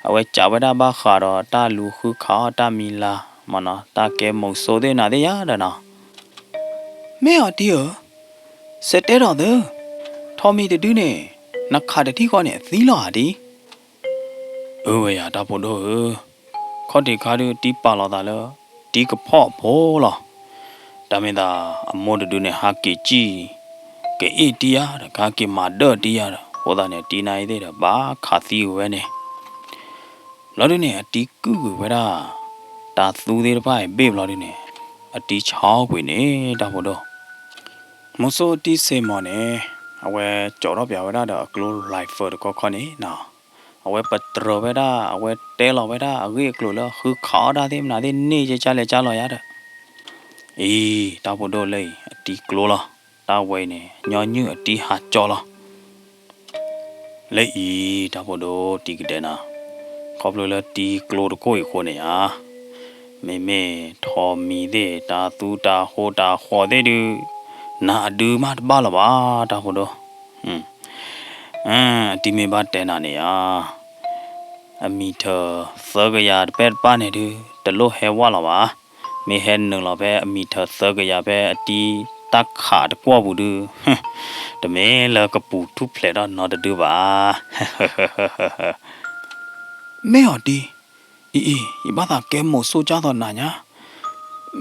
အဝဲစံးဝဲဒၣ်ဘၣ်ဃးဒီးတၢ်လူၤဃုခးအီၣ်တၢ်မံၤလၤ မ့ၢ်နီၤ, တၢ်ကဲမုဆိသ့ၣ်နၤသ့ၣ်ယါဒီးနီၤ. မ့ၢ်အီၤတံဧၢ, စဲးတဲဒီးသု, ထိးမံၤတဒုန့ၣ် နခးတထံၣ်ဃီန့ၣ် အသံလီၤဧါဒံ. အၢဝဲယၤတၢ်ဖိဒိၣ်ဧၢ, ခီၣ်ထံးခါဒုးတံပာ်လီၤသးလၢ တံကဖီၣ်အဖိလီၤ. တၢ်မ့ၢ်သးအမိၢ်တဒုန့ၣ် ဟးက့ၤစံၣ် ကအ့ၣ်တံယါဒီး ကဟဲက့ၤမၤဒၢၣ်တံယါဒီး အဃိသတးန့ၣ် တံနါအံၤသ့ၣ်ဒီး ဘၣ်ခးသံကွံာ်ဝဲန့ၣ် ဘျီဒုန့ၣ် အတံကုၢ်ကွံာ်ဝဲဒၣ် တၢ်သူသ့ၣ်တဖၣ်အံၤဘ့ၣ်ဘျီဒုန့ၣ် အတံဆါကွံာ်န့ၣ် တၢ်ဖိဒိၣ်. မုဆိတံစ့မီၤန့ၣ် အဝဲကၠီထီၣ်ပၠးဝဲဒၣ်ဒီးအကျိ rifle တခီခီန့ၣ်နီၤ, အဝဲပတြၢၤဝဲဒၣ် အဝဲတဲလီၤဝဲဒၣ် အဂ့ၢ်အကျိၤလၢဃုခးအီၣ်တၢ်သ့ၣ်မနုၤသ့ၣ်န့ၣ် ကကလဲၤကၢ်လီၤယါဒီး အံၤ တၢ်ဖိဒိၣ်လၢအံၤ အတံကျိလီၤ. တၢ်ဝဲအံၤန့ၣ် ညီနုၢ်အတံဟးကၠီလီၤ. လၢအံၤ တၢ်ဖိဒိၣ်တံကဒဲးနၤ, ခီဖျိလၢတံကျိတခိၣ်အံၤအဃိန့ၣ်ဧါ, မ့မ့ၢ်ထိးမံၤသ့ၣ် တၢ်သူတၢ်ဃိတၢ်ဃီသ့ၣ်ဒုး နၤအဒုမးတဘၣ်လၢၤဘၣ် တၢ်ဖိဒိၣ်. အတံမ့ၢ်ဘၣ်တဲနၤန့ၣ်ဧါ, အမံၤထၢၣ်သၢကယၤတပဲတပၣ်န့ၣ်ဒုး တလိၣ်ဟဲဝဲလီၤဘၣ်. မ့ၢ်ဟဲနုာ်လီၤဖဲအမံၤထၢၣ်သၢကယၤဖဲအတံ တၢ်ခးတကွီၢ်ပူၤဒုး, တမ့ၢ်လၢကပူၤထူၣ်ဖျဲးထီၣ်နီတဒုဘၣ်. မ့ၢ်အီၤတံၢ်, အံၤအံၤ ယဘၣ်သးကဲမိၤစိကၢ်သိးနၤညါ,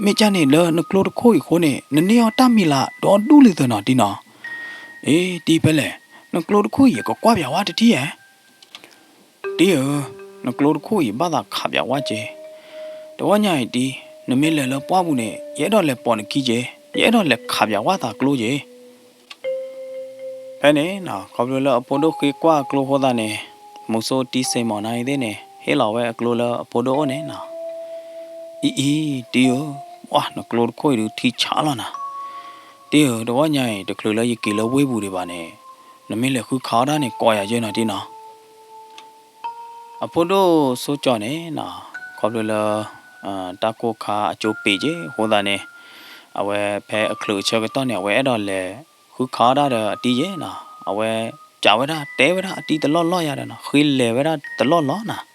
မ့ၢ်ကၢ်န့ၣ်လၢနကျိတခိၣ်အံၤအဃိန့ၣ် နန့ၢ်အီၣ်တၢ်မံၤလၤဒီဒူၣ်လံသၢနီၤတံၢ်နီၤ. အ့ တံၢ်ဖဲလဲၣ်, နကျိတခိၣ်အံၤ ယကကွၢ်ပၠးဝဲတထံၣ်ဧါ. တံၢ်ဧၢ, နကျိတခိၣ်အံၤဘၣ်သးခးပၠးဝဲက့ၤ, တဝီညါအံၤတံၢ်, နမ့ၢ်လဲၤလၢပှၢ်ပူၤန့ၣ် ယအဲၣ်ဒိးလဲၤပိာ်နခံက့ၤ, ယအဲၣ်ဒိးလဲၤခးပၠးဝဲသးကျိက့ၤ. ဖဲန့ၣ်နီၤ ခီဖျိလၢအဖိဒိၣ်ဃ့ကွၢ်အကျိအဃိသတးန့ၣ်, မိၤစိတံၢ်စ့ၢ်မီၤနၤအံၤသ့ၣ်န့ၣ် ဟ့ၣ်လီၤဝဲအကျိလၢအဖိဒိၣ်အိၣ်န့ၣ်နီၤ. အံၤအံၤ တံၢ်ဧၢ, ပှၢ်နကျိတခိၣ်အံၤဒုးထံဆးလီၤနၤ. တံၢ်ဧၢ, တဝီညါအံၤ တချုးလၢယက့ၤလၢဝ့ၢ်ပူၤဒံးဘၣ်န့ၣ်, နမ့ၢ်လဲၤဃုခးအီၣ်တၢ်န့ၣ် ကိးယၤက့ၤနီၤတံၢ်နီၤ. အဖိဒိၣ်စိကၠီၤန့ၣ်နီၤ, ခီဖျိလၢ တၢ်ကိၢ်ခါအကၠိပ့ၤက့ၤအဃိသတးန့ၣ်, အဝဲဖဲအချုးအဆၢကတီၢ်န့ၣ် အဝဲအဲၣ်ဒိးလဲၤဃုခးအီၣ်တၢ်ဒီးအတံၢ်ယဲနီၤ, အဝဲကးဝဲဒၣ်တဲဝဲဒၣ်အတံၢ်တလီၢ်လီၢ်ယၤဒီးနီၤ, ဃ့လဲၤဝဲဒၣ်တလီၢ်လီၢ်နီၤ.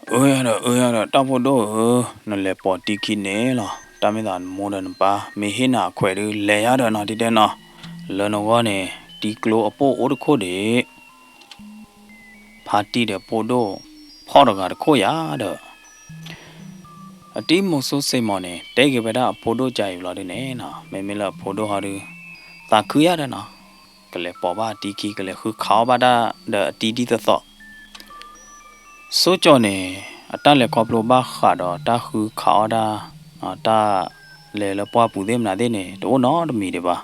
အၢယၤဒီး အၢယၤဒီး တၢ်ဖိဒိၣ်ဧၢ, နလဲၤပိာ်တံၢ်ခံန့ၣ်လီၤ. တၢ်မ့ၢ်သးနမိၢ်ဒီးနပၢ် မ့ၢ်ဟ့ၣ်နၤအခွဲးဒုး လဲၤယၤဒီးနီၤ တံၢ်တဲနီၤ, လၢနဂီၢ်န့ၣ် တံၢ်ကျိအပိၢ်အိၣ်တခိၣ်ဒံး ဖါတံၢ်ဒီးဖိဒိၣ် ဖီၣ်တဂၤတခိၣ်ယၤဒီး အတံၢ်မိၤစိစ့ၢ်မီၤန့ၣ် တဲက့ၤဝဲဒၣ်အဖိဒိၣ်ကါအံၤဘျီဒုန့ၣ်နီၤ, မ့မ့ၢ်လၢအဖိဒိၣ်ဟီဒု သးခုယၤဒီးနီၤ, ကလဲၤပိာ်ဘၣ်အတံၢ်ခံ ကလဲၤဃုခးအီၣ်ဘၣ်တၢ်ဒီးအတံၢ်ဒ်သိးသိး စိကၠီၤန့ၣ် အတၢ်လဲၤခီဖျိဘၣ်ဃးဒီးတၢ်ဃုခးအီၣ်တၢ်, တၢ်လဲၤလၢပှၢ်ပူၤသ့ၣ်မနုၤသ့ၣ်န့ၣ် တအိၣ်နီတမံၤဒံးဘၣ်.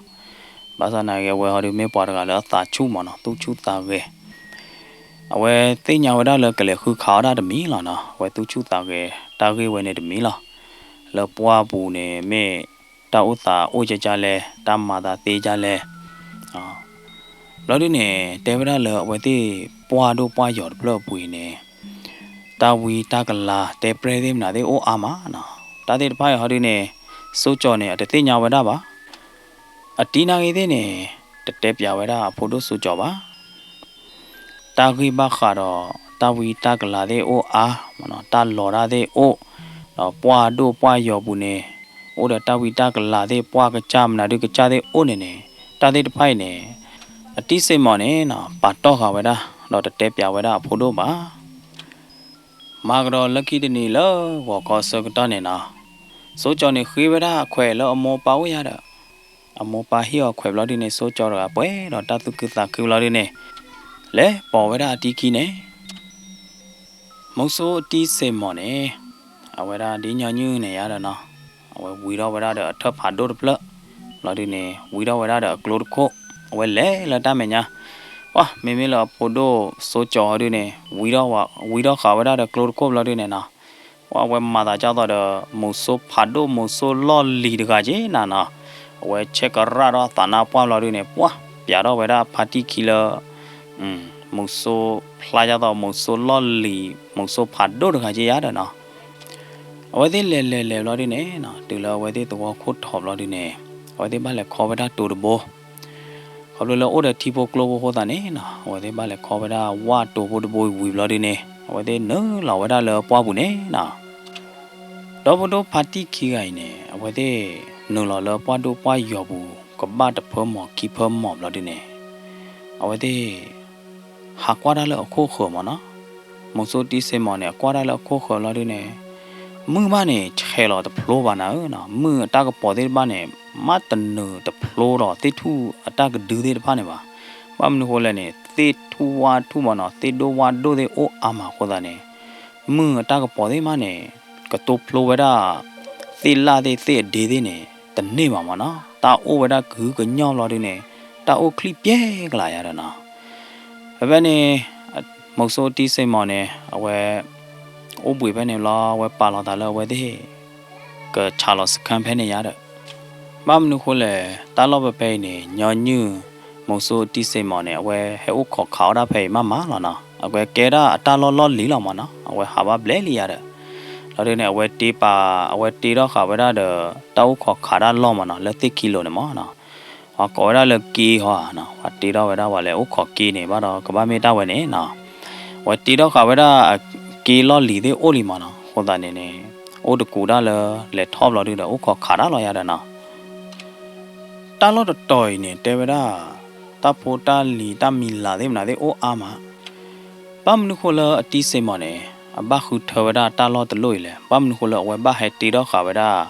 ဘၣ်ဆၣ်သနာ်က့ အဝဲဟီဒု မ့ၢ်ပှၤတဂၤလၢအသးဆူၣ်မးနီၤ, သူၣ်ဆူၣ်သးဂဲၤ. အဝဲသ့ၣ်ညါဝဲဒၣ်လၢကလဲၤဃုခးအီၣ်တၢ်တမံၤလီၤနီၤ, အဝဲသူၣ်ဆူၣ်သးဂဲၤ တၢ်ဂ့ၢ်ဝဲန့ၣ်တမံၤလီၤ. လၢပှၢ်ပူၤန့ၣ် မ့ၢ်တၢ်အိၣ်သးအိၣ်ကကလဲၣ်, တၢ်မၤသးသ့ကလဲၣ် ဘျီဒုန့ၣ် တဲဝဲဒၣ်လၢအဝဲသ့ၣ်ပှၢ်ဒိၣ်ပှၢ်ယီၤတဖျၢၣ်အပူၤအံၤန့ၣ် တၢ်ဝံတၢ်ကလၤတဲပြဲၢ်သ့ၣ်မနုၤသ့ၣ်အိၣ်အါမးနီၤ. တၢ်သ့ၣ်တဖၣ်အံၤဟီဒုန့ၣ် စိကၠီၤန့ၣ် အတသ့ၣ်ညါဝဲဒၣ်ဘၣ်. အတံၢ်နာ်ဂ့ၤသ့ၣ်န့ၣ် တတဲပၠးဝဲဒၣ်အဖိဒိၣ်စိကၠီၤဘၣ်. တၢ်ဂ့ၢ်ဘၣ်ဃးဒီး တၢ်ဝံတၢ်ကလၤသ့ၣ်အိၣ်အါ, တၢ်လီၤတၢ်သ့ၣ်အိၣ်, ဒီးပှၢ်ဒိၣ်ပှၢ်ယီၤပူၤန့ၣ် အိၣ်ဒီးတၢ်ဝံတၢ်ကလၤသ့ၣ် ပှၢ်ကစၢ်မနုၤဒုကစၢ်သ့ၣ်အိၣ်န့ၣ်န့ၣ် တၢ်သ့ၣ်တဖၣ်အံၤန့ၣ် အတံၢ်စ့ၢ်မီၤန့ၣ်နီၤ ပာ်တီၢ်ဃာ်ဝဲဒၣ် ဒီးတတဲပၠးဝဲဒၣ်အဖိဒိၣ်ဘၣ်. မၤကဒီးလၢခံတနံၤလၢဂီၤခီအဆၢကတီၢ်န့ၣ်နီၤ, စိကၠီၤန့ၣ်ဃ့ဝဲဒၣ်အခွဲးလၢအမိၢ်ပၢ်အိၣ်ယၤဒီး အမိၢ်ပၢ်ဟ့ၣ်အီၤခွဲးဘျီဒုန့ၣ် စိကၠီၤတဂၤပှဲၤဒီးတၢ်သူၣ်ခုသးခုဘျီဒုန့ၣ် လဲၤပိာ်ဝဲဒၣ်အတံၢ်ခံန့ၣ် မိၤစိအတံၢ်စ့ၢ်မီၤန့ၣ် အဝဲဒၣ်ဒ်ညီနုၢ်န့ၣ်ယါဒီးနီၤ, အဝဲဝံထီၣ်ဝဲဒၣ်ဒီးအထၢၣ်ဖးဒိၣ်တဖျၢၣ် ဘျီဒုန့ၣ် ဝံထီၣ်ဝဲဒၣ်ဒီးအကျိတခိၣ်, အဝဲလဲၤလၢတၢ်မဲာ်ညါ, ပှၢ်မ့မ့ၢ်လၢအဖိဒိၣ်စိကၠီၤဟီဒုန့ၣ် ဝံထီၣ်ဃာ်ဝဲဒၣ်ဒီးကျိတခိၣ်ဘျီဒုန့ၣ် ဝဲမၤသးဒ်သိးဒီး မိၤစိဖးဒိၣ်မိၤစိလီၢ်လံၤတဂၤက့နၤနီၤ, အဝဲဆဲးကရၣ်ထီၣ်အသးနါပှၢ်ဘျီဒုန့ၣ် ပှၢ်ပၠးထီၣ်ဝဲဒၣ်ဖါတံၢ်ခံလၢ မိၤစိဖျါဒ်သိးမိၤစိလီၢ်လံၤ မိၤစိဖးဒိၣ်တဂၤက့ယါဒီးနီၤ, အဝဲသ့ၣ်လဲၤလဲၤလဲၤဘျီဒုန့ၣ် တုၤလၢအဝဲသ့ၣ်သဝီခိၣ်ထီးဘျီဒုန့ၣ် အဝဲသ့ၣ်ဘၣ်လဲၤခီဝဲဒၣ်တိၤတဘိ ခီဖျိလၢအိၣ်ဒီးထံဖိကျိဖိအဃိသတးန့ၣ်နီၤ အဝဲသ့ၣ်ဘၣ်လဲၤခီဝဲဒၣ်ဝၣ်တိၤဖိတဘိဝံၤဘျီဒုန့ၣ် အဝဲသ့ၣ်နုာ်လီၤဝဲဒၣ်လၢပှၢ်ပူၤန့ၣ်နီၤ, ဒီဖိဒိၣ်ဖါတံၢ်ခံဂၤအံၤန့ၣ် အဝဲသ့ၣ်နုာ်လီၤလၢပှၢ်ဒိၣ်ပှၢ်ယီၤပူၤ ကဘၣ်တဖၢမီၤခံဖၢမီၤဘျီဒုန့ၣ် အဝဲသ့ၣ် ဟးကွၢ်တၢ်လၢအခိၣ်ဃၢၤမးနီၤ, မိၤစိတံၢ်စ့ၢ်မီၤန့ၣ် အကွၢ်တၢ်လၢအခိၣ်ဃၢၤဘျီဒုန့ၣ် မုၢ်ဘၣ်န့ၣ် ဆဲးလီၤတဖျိဘၣ်နၤဧၢနီၤ, မုၢ်အတၢ်ကပီၤသ့ၣ်တဖၣ်န့ၣ် မးတနုာ်တဖျိဒီးသ့ၣ်ထူၣ်အတၢ်ကဒုသ့ၣ်တဖၣ်န့ၣ်ဘၣ်. ဘၣ်မနုၤဃိလဲၣ်န့ၣ် သ့ၣ်ထူၣ်ဝၣ်ထူၣ်မးနီၤ သ့ၣ်ဒိၣ်ဝၣ်ဒိၣ်သ့ၣ်အိၣ်အါမးအဃိသတးန့ၣ် မုၢ်အတၢ်ကပီၤသ့ၣ်မးန့ၣ် ကတိဖျိဝဲဒၣ် သ့ၣ်လၣ်သ့ၣ်သ့ၣ်အဒ့သ့ၣ်န့ၣ် တန့ၢ်ဘၣ်မးနီၤ, တၢ်အိၣ်ဝဲဒၣ်ကဟုကညီၢ်ဘျီဒုန့ၣ် တၢ်အိၣ်ချံပျဲကလးယါဒီးနီၤ ဖဲဖဲန့ၣ် မိၤစိတံၢ်စ့ၢ်မီၤန့ၣ် အဝဲ အိၣ်ဘှံးဖဲန့ၣ်လီၤ အဝဲပာ်လီၤသးလၢအဝဲသ့ၣ် ကဆးလီၤစခန်းဖဲန့ၣ်ယါဒီး ဘၣ်မနုၤဃိလဲၣ် တၢ်လီၢ်ဖဲဖဲအံၤန့ၣ် ညီနုၢ် မိၤစိတံၢ်စ့ၢ်မီၤန့ၣ် အဝဲဟဲအိၣ်ခိးခးအီၣ်တၢ်ဖဲအံၤမးမးလီၤနီၤ, အဝဲကဲဒၣ်အတၢ်လီၢ်လီၢ်လံၤလီၤမးနီၤ, အဝဲဟးဘၣ်ဘျဲၣ်လံယါဒီး လီၤဒုန့ၣ် အဝဲတ့ပာ် အဝဲတ့ထီၣ်ဃာ်ဝဲဒၣ်ဒီး တၢ်အိၣ်ခိးခးတၢ်လီၢ်မးနီၤ လၢသ့ၣ်ခံလိၤန့ၣ်မးနီၤ ပှၤကိးဝဲဒၣ်လၢက့ဟီဧါနီၤ, ပှၤတ့ထီၣ်ဝဲဒၣ်ပှၤလဲၤအိၣ်ခိးက့န့ၣ် ဘၣ်ဒီးကဘၣ်မ့ၢ်တၢ်ဝဲန့ၣ်နီၤ, အဝဲတ့ထီၣ်ဃာ်ဝဲဒၣ်အက့လီၢ်လံၤသ့ၣ်အိၣ်လံမးနီၤ, အဃိသတးန့ၣ်န့ၣ် အိၣ်တကူးဒၣ်လၢလဲၤထီၣ်ဘျီဒုဒီး အိၣ်ခိးခးတၢ်လီၤယါဒီးနီၤ တၢ်လီၢ်တတီၤအံၤန့ၣ် တဲဝဲဒၣ် တၢ်ဖိတၢ်လံၤတၢ်မံၤလၤသ့ၣ်မနုၤသ့ၣ်အိၣ်အါမး. ဘၣ်မနုၤဃိလၢအတံစ့ၢ်မီၤန့ၣ် အဘၣ်ဃုထၢဝဲဒၣ်တၢ်လီၢ်တလီၢ်အံၤလဲၣ်, ဘၣ်မနုၤဃိလၢအဝဲဘၣ်ဟဲတ့ထီၣ်ဃာ်ဝဲဒၣ်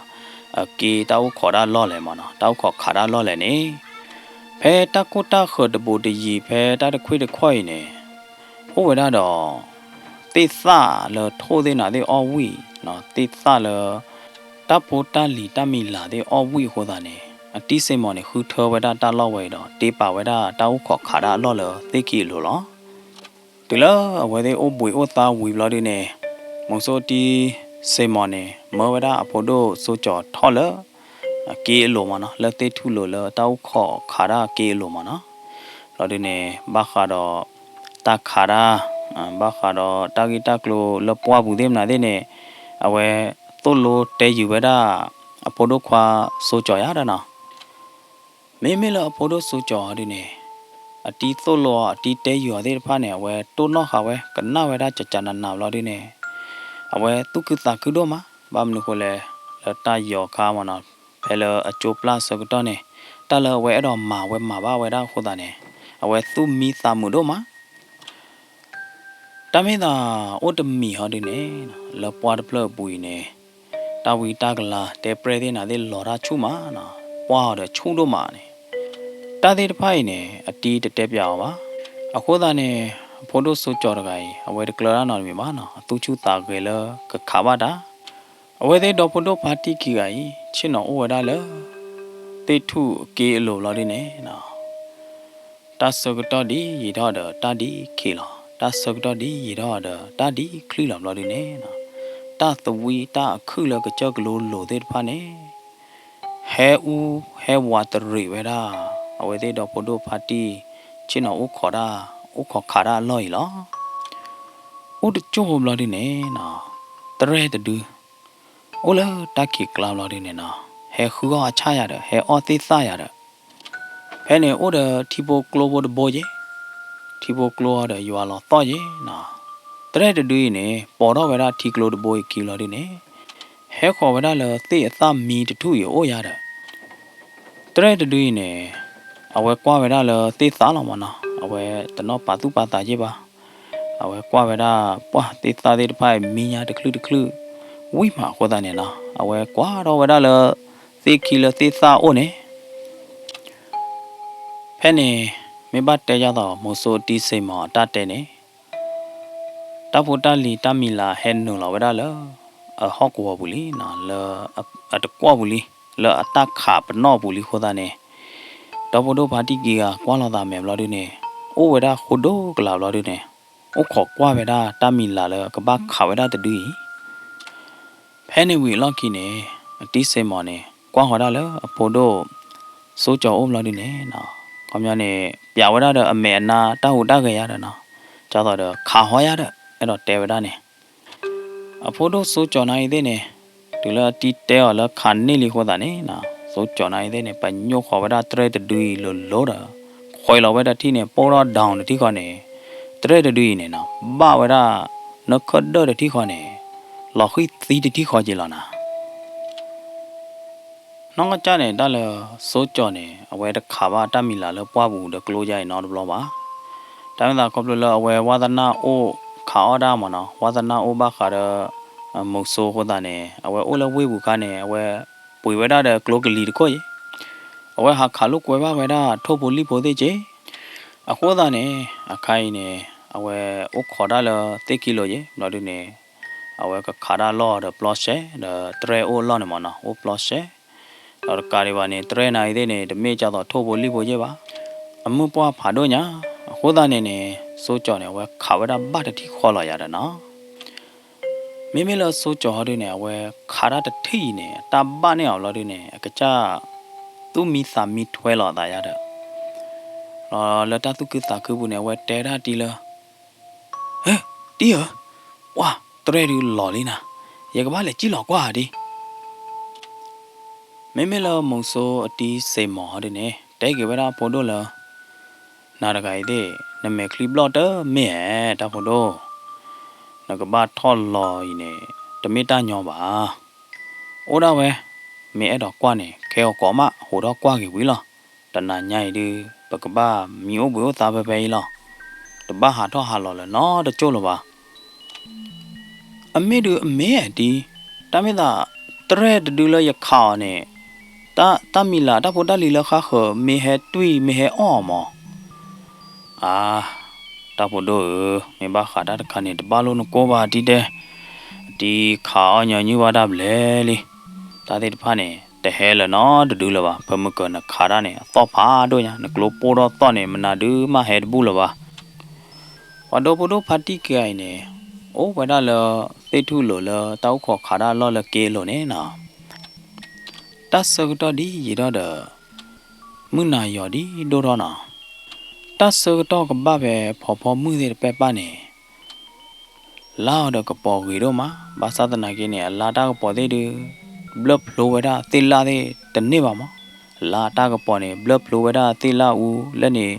အက့တၢ်အိၣ်ခိးတၢ်လီၢ်လဲၣ်မးနီၤ, တၢ်အိၣ်ခိးခးတၢ်လီၢ်လဲၣ်န့ၣ်, ဖဲတၢ်ကိၢ်တၢ်ဃၢၤတဘူးတယံၤ ဖဲတၢ်တခွံတခွီၣ်အံၤန့ၣ် အိၣ်ဝဲဒၣ်ဒီး သ့ၣ်သၣ်လၢထိၣ်သ့ၣ်နၤသ့ၣ်အီၣ်ဝံၣ်, သ့ၣ်သၣ်လၢ တၢ်ဖိတၢ်လံၤတၢ်မံၤလၤသ့ၣ်အီၣ်ဝံၣ်အဃိသတးန့ၣ် အတံစ့ၢ်မီၤန့ၣ် ဃုထၢဝဲဒၣ်တၢ်လီၢ်ဝဲအံၤဒီး တ့ပာ်ဝဲဒၣ်တၢ်အိၣ်ခိးခးတၢ်အလီၢ်လၢသ့ၣ်ခံအလိၤလီၤ. တုၤလၢအဝဲသ့ၣ်အိၣ်ဘှံးအိၣ်သါဝံၤဘျီဒုန့ၣ်, မုဆိအတံစ့ၢ်မီၤန့ၣ် မၢဝဲဒၣ်အဖိဒိၣ်စိကၠီၤထီၣ်လၢ အက့အလိၤမးနီၤ, လၢသ့ၣ်ထူၣ်လိၤလၢတၢ်အိၣ်ခိးခးတၢ်အက့အလိၤမးနီၤ. ဘျီဒုန့ၣ် ဘၣ်ဃးဒီး တၢ်ခးတၢ်, ဘၣ်ဃးဒီးတၢ်ဂ့ၢ်တၢ်ကျိၤလၢပှၢ်ပူၤသ့ၣ်မနုၤသ့ၣ်န့ၣ်, အဝဲသိၣ်လိတဲယုာ်ဝဲဒၣ် အဖိဒိၣ်ခွါစိကၠီၤယၤဒီးနီၤ. မ့မ့ၢ်လၢအဖိဒိၣ်စိကၠီၤအီၤဒုန့ၣ်, အတံသိၣ်လိအီၤ အတံတဲယုာ်အီၤသ့ၣ်တဖၣ်န့ၣ် အဝဲတိၢ်နီၣ်ဃာ်ဝဲ ကနၣ်ဝဲဒၣ်ကကနးနးဘျီဒုန့ၣ်, အဝဲသူၣ်ခုသးခုဒိၣ်မး, ဘၣ်မနုၤဃိလဲၣ်, လၢတၢ်ယီၤခါမးနီၤ, ဖဲလၢအကၠိပျၢ်ဆၢကတီၢ်န့ၣ်, တၢ်လၢအဝဲအဲၣ်ဒိးမၤဝဲမၤဘၣ်ဝဲဒၣ်အဃိသတးန့ၣ်, အဝဲသူၣ်မံသးမုာ်ဒိၣ်မး. တၢ်မ့ၢ်သးအိၣ်တမံၤဟီဒုန့ၣ်, လၢပှၢ်တဖျၢၣ်အပူၤအံၤန့ၣ်, တၢ်ဝံတၢ်ကလၤတဲပြဲၢ်သ့ၣ်နၤသ့ၣ်လီၤတၢ်ဆူၣ်မးနီၤ, ပှၢ်အီၤဒီးဆူၣ်ဒိၣ်မးန့ၣ်, တၢ်သ့ၣ်တဖၣ်အံၤန့ၣ် အတံတတဲပၠးအီၤဘၣ်. အဃိသတးန့ၣ်, အဖိဒိၣ်စိကၠီၤတဂၤအံၤ အဝဲတကျၢၤတၢ်နီတမံၤဘၣ်နီၤ, အသူၣ်ဆူၣ်သးဂဲၤလၢကခးဘၣ်တၢ် အဝဲသ့ၣ်ဒီဖိဒိၣ်ဖါတံၢ်ခံဂၤအံၤ ဆ့ၣ်နီၤအိၣ်ဝဲဒၣ်လၢ သ့ၣ်ထူၣ်အက့အလိၤဘျီဒုန့ၣ်, တၢ်ဆၢကတီၢ်ဒ်ယံာ်ထီၣ်ဒီးတၢ်ဒ်ချံလီၤ, တၢ်ဆၢကတီၢ်ဒ်ယံာ်ထီၣ်ဒီးတၢ်ဒ်ချံလီၤဘျီဒုန့ၣ်, တၢ်သဝံတၢ်အခုၣ်လၢကစၢၢ်ကလိလိၤသ့ၣ်တဖၣ်န့ၣ် ဟဲအူဟဲဝးတရံးဝဲဒၣ် အဝဲသ့ၣ်ဒီဖိဒိၣ်ဖါတံၢ် ဆ့ၣ်နီၤအိၣ်ခိးတၢ်, အိၣ်ခိးခးတၢ်အလီၢ်အံၤလီၤ. အိၣ်တကၠိၢ်ဘျီဒုန့ၣ်, တရဲၣ်တဒု အိၣ်လၢတၢ်ခံးကျါဘျီဒုန့ၣ်နီၤ, ဟဲဃုအီၣ်အဆၣ်ယၤဒီး ဟဲအီၣ်သ့ၣ်သၣ်ယၤဒီး, ဖဲန့ၣ်အိၣ်ဒီးထံဖိကျိဖိတဘိယဲၢ်, ထံဖိကျိဒီးယွၤလီၤသီၣ်ယဲၢ်နီၤ. တရဲၣ်တဒုအံၤန့ၣ် ပိာ်ထီၣ်ဝဲဒၣ်ထံကျိတဘိအခံဘျီဒုန့ၣ်, ဟဲဃီၤဝဲဒၣ်လၢသ့ၣ်အသၣ်မံတထူၣ်အံၤအိၣ်ယၤဒီး တရဲၣ်တဒုအံၤန့ၣ်, အဝဲကွၢ်ဝဲဒၣ်လၢသ့ၣ်သၣ်လီၤမးနီၤ, အဝဲတနီၣ်ပာ်သူၣ်ပာ်သးယဲၢ်ဘၣ်. အဝဲကွၢ်ဝဲဒၣ် ပှၢ်သ့ၣ်သၣ်သ့ၣ်တဖၣ်အံၤ မံညါတချုးတချုး ဝံၣ်မးအဃိသတးန့ၣ်နီၤ, အဝဲကွၢ်ထီၣ်ဝဲဒၣ်လၢ သ့ၣ်ခံလၢသ့ၣ်သၣ်အိၣ်န့ၣ် ဖဲန့ၣ် မ့ၢ်ဘၣ်တဲယၢ်သိးမုဆိအတံစ့ၢ်မီၤအတၢ်တဲန့ၣ်, တၢ်ဖိတၢ်လံၤတၢ်မံၤလၤဟဲနုာ်လီၤဝဲဒၣ်လၢ အဟီၣ်ကဝီၤပူၤလံ, လၢအတကွီၢ်ပူၤလံ, လၢအတၢ်ခးပနီၣ်ပူၤလံအဃိသတးန့ၣ်, ဒီဖိဒိၣ်ဖါတံၢ်ခံဂၤကွၢ်လိာ်သးမဲာ်ဘျီဒုန့ၣ်, အိၣ်ဝဲဒၣ်ဃိဒိၣ်ကလာ်ဘျီဒုန့ၣ်, အိၣ်ခိးကွၢ်ဝဲဒၣ်တၢ်မံၤလၤလၢကဘၣ်ခးဝဲဒၣ်တဒုအံၤ ဖဲန့ၣ်ဝံၤအလီၢ်ခံန့ၣ်, အတံစ့ၢ်မီၤန့ၣ် ကွၢ်ဃီၤဒၣ်လၢအဖိဒိၣ်စိကၠီၤအိၣ်ဘျီဒုန့ၣ်, ခီပညီန့ၣ် ပျးဝဲဒၣ်ဒီးအမဲာ်အနါတၢ်ဟူးတၢ်ဂဲၤယါဒီးနီၤ, ဒ်သိးဒီးခးဟီယါဒီး အဲၣ်ဒိးတဲဝဲဒၣ်န့ၣ်, အဖိဒိၣ်စိကၠီၤနၤအံၤသ့ၣ်န့ၣ်, တုၤလၢအတံတဲအီၤလၢခးန့ၢ်လံအဃိသတးန့ၣ်, စိကၠီၤနၤအံၤသ့ၣ်န့ၣ် ပညိၣ်ဃီၤဝဲဒၣ်တရဲၣ်တဒုအံၤလိၤလိၤဒီး ခွဲးလီၤဝဲတထံၣ်န့ၣ် ပိၢ်ထီၣ်ဒီတထံၣ်ဃီန့ၣ်, တရဲၣ်တဒုအံၤန့ၣ်နီၤ ဘၣ်ဝဲဒၣ် နၢခၢၣ်ဒၢၣ်တထံၣ်ဃီန့ၣ်, လီၤဃံၢ်သံတထံၣ်ဃီက့ၤလီၤနၤ. နီၢ်ကစၢ်န့ၣ် တၢ်လၢစိကၠီၤန့ၣ် အဝဲတခးဘၣ်တၢ်မံၤလၤလၢပှၢ်ပူၤဒီးကျိယါအံၤနီတဘျီဘၣ်. တၢ်မ့ၢ်သးခီဖျိလၢအဝဲဝါသနၢ်အိၣ်ခးအီၣ်ဒၣ်မးနီၤ, ဝါသနၢ်အိၣ်ဘၣ်ဃးဒီး မုဆိအဃိသတးန့ၣ် အဝဲအိၣ်လၢဝ့ၢ်ပူၤခါန့ၣ် အဝဲပှ့ၤဝဲဒၣ်ဒီးကျိကလံၤတခိၣ်အံၤ, အဝဲဟးခးလိာ်ကွဲဘၣ်ဝဲဒၣ်ထိၣ်ဖိလံၣ်ဖိသ့ၣ်က့ၤ အဃိသတးန့ၣ် အခါအံၤန့ၣ် အဝဲအိၣ်ခိးတၢ်လၢသ့ၣ်ခံလိၤယ့ၢ် ဘျီဒုန့ၣ် အဝဲကခးတၢ်လီၢ်ဒီးပျီရှဲ ဒီးတရဲၣ်အိၣ်အလီၢ်န့ၣ်မးနီၤ အိၣ်ပျီရှဲ, ဒီးတကးဒံးဘၣ်န့ၣ် တရဲၣ်နၤအံၤသ့ၣ်န့ၣ် တမ့ၢ်ဒ်သိးထိၣ်ဖိလံၣ်ဖိယ့ၢ်ဘၣ်, အမုၢ်ပှၢ်ဖးဒိၣ်ညါ, အဃိသတးန့ၣ်န့ၣ် စိကၠီၤန့ၣ် အဝဲခးဝဲဒၣ်ဘၣ်တထံၣ်ဃီလီၤယၤဒီးနီၤ မ့မ့ၢ်လၢစိကၠီၤဟီဒုန့ၣ် အဝဲခးတၢ်တထံၣ်အံၤန့ၣ် အတၢ်ဘၣ်န့ၢ်အီၤဘျီဒုန့ၣ် အကစၢ် သူၣ်မံသးမံထွဲလီၤအသးယါဒီး လၢတၢ်သူၣ်ခုသးခုပူၤန့ၣ် အဝဲတဲဒၣ်တံလၢ ဟဲ, တံဧၢ, ပှၢ်တရဲၣ်ဒုလီၤလံနၤ, ယကဘၣ်လဲၤစံၣ်လီၤကွၢ်ဧါဒံး မ့မ့ၢ်လၢမုဆိအတံစ့ၢ်မီၤဟီဒုန့ၣ် တဲက့ၤဝဲဒၣ်အဖိဒိၣ်လၢ နၤတဂၤအံၤသ့ၣ် နမဲာ်ချံဘျီၣ်တမ့ၢ်ဧါ တၢ်ဖိဒိၣ်, နကဘၣ်ထီၣ်လီၤအံၤန့ၣ် တမ့ၢ်တၢ်ညီဘၣ်. အိၣ်ဒၣ်ဝဲ, မ့ၢ်အဲၣ်ဒိးကွၢ်န့ၣ် ခဲအီၤကိးမး ဟူးထီၣ်ကွၢ်က့ၤဝံၤလီၤ. တနၤညါအံၤဒုး ပကဘၣ်မံအိၣ်ဘှံးအိၣ်သါဖဲဖဲအံၤလီၤ. တဘၣ်ဟးထီၣ်ဟးလီၤလၢၤနီတကၠိၢ်လၢၤဘၣ်. အမ့ၢ်ဒုးအမ့ၢ်အတံၤ, တၢ်မ့ၢ်သး တြဲၣ်တဒုလၢယခးအီၤန့ၣ်, တၢ် တၢ်မံၤလၢ် တၢ်ဖိတၢ်လံၤလၢဃါဃၢၤ မ့ၢ်ဟဲတွံၢ် မ့ၢ်ဟဲအီၣ်အီၤမး. အါ, တၢ်ဖိဒိၣ်ဧၢ, မ့ၢ်ဘၣ်ဃးတၢ်တခါန့ၣ် တဘၣ်လိာ်နကိၢ်ဘၣ်တံၤဒဲး, အတံၤခးအီၣ်ညီနုၢ်ဘၣ်တၢ်ဘျဲၣ်လံ. တၢ်သ့ၣ်တဖၣ်န့ၣ် တဟဲလၢၤနီတဒုလၢၤဘၣ်, ဖဲမုၢ်ကၢၤနခးတၢ်န့ၣ် အသီၣ်ဖးဒိၣ်ညါ, နကျိပိၢ်ထီၣ်သီၣ်န့ၣ် မနၤဒုးမးဟဲတဘူၣ်လၢၤဘၣ်. ပှၤဒိဖိဒိၣ်ဖါတံၢ်က့ၤအံၤန့ၣ်, အိၣ်ဝဲဒၣ်လၢ သ့ၣ်ထူၣ်လိၤလၢတၢ်အိၣ်ခိးခးတၢ်အလီၢ်လၢက့လိၤန့ၣ်နီၤ. တၢ်ဆၢကတီၢ်ဒ်ယံာ်ထီၣ်ဒီး မုၢ်နၤယီၤဒံးဒိၣ်ထီၣ်နီၤ. တၢ်ဆၢကတီၢ်ကဘၣ်ဖဲဖီဖီမုၢ်သ့ၣ်တပဲၢ်ပၢ်န့ၣ် လါအီၤဒီးကပီၤဂ့ၤဒိၣ်မး, ဘၣ်ဆၣ်သနာ်က့န့ၣ် အလါတၢ်ကပီၤသ့ၣ်ဒုး ဘျၢၣ်ဖျိဝဲဒၣ်သ့ၣ်လၣ်သ့ၣ်တန့ၢ်ဘၣ်မး. လါတၢ်ကပီၤန့ၣ် ဘျၢၣ်ဖျိဝဲဒၣ်သ့ၣ်လၣ်အူလၢန့ၣ်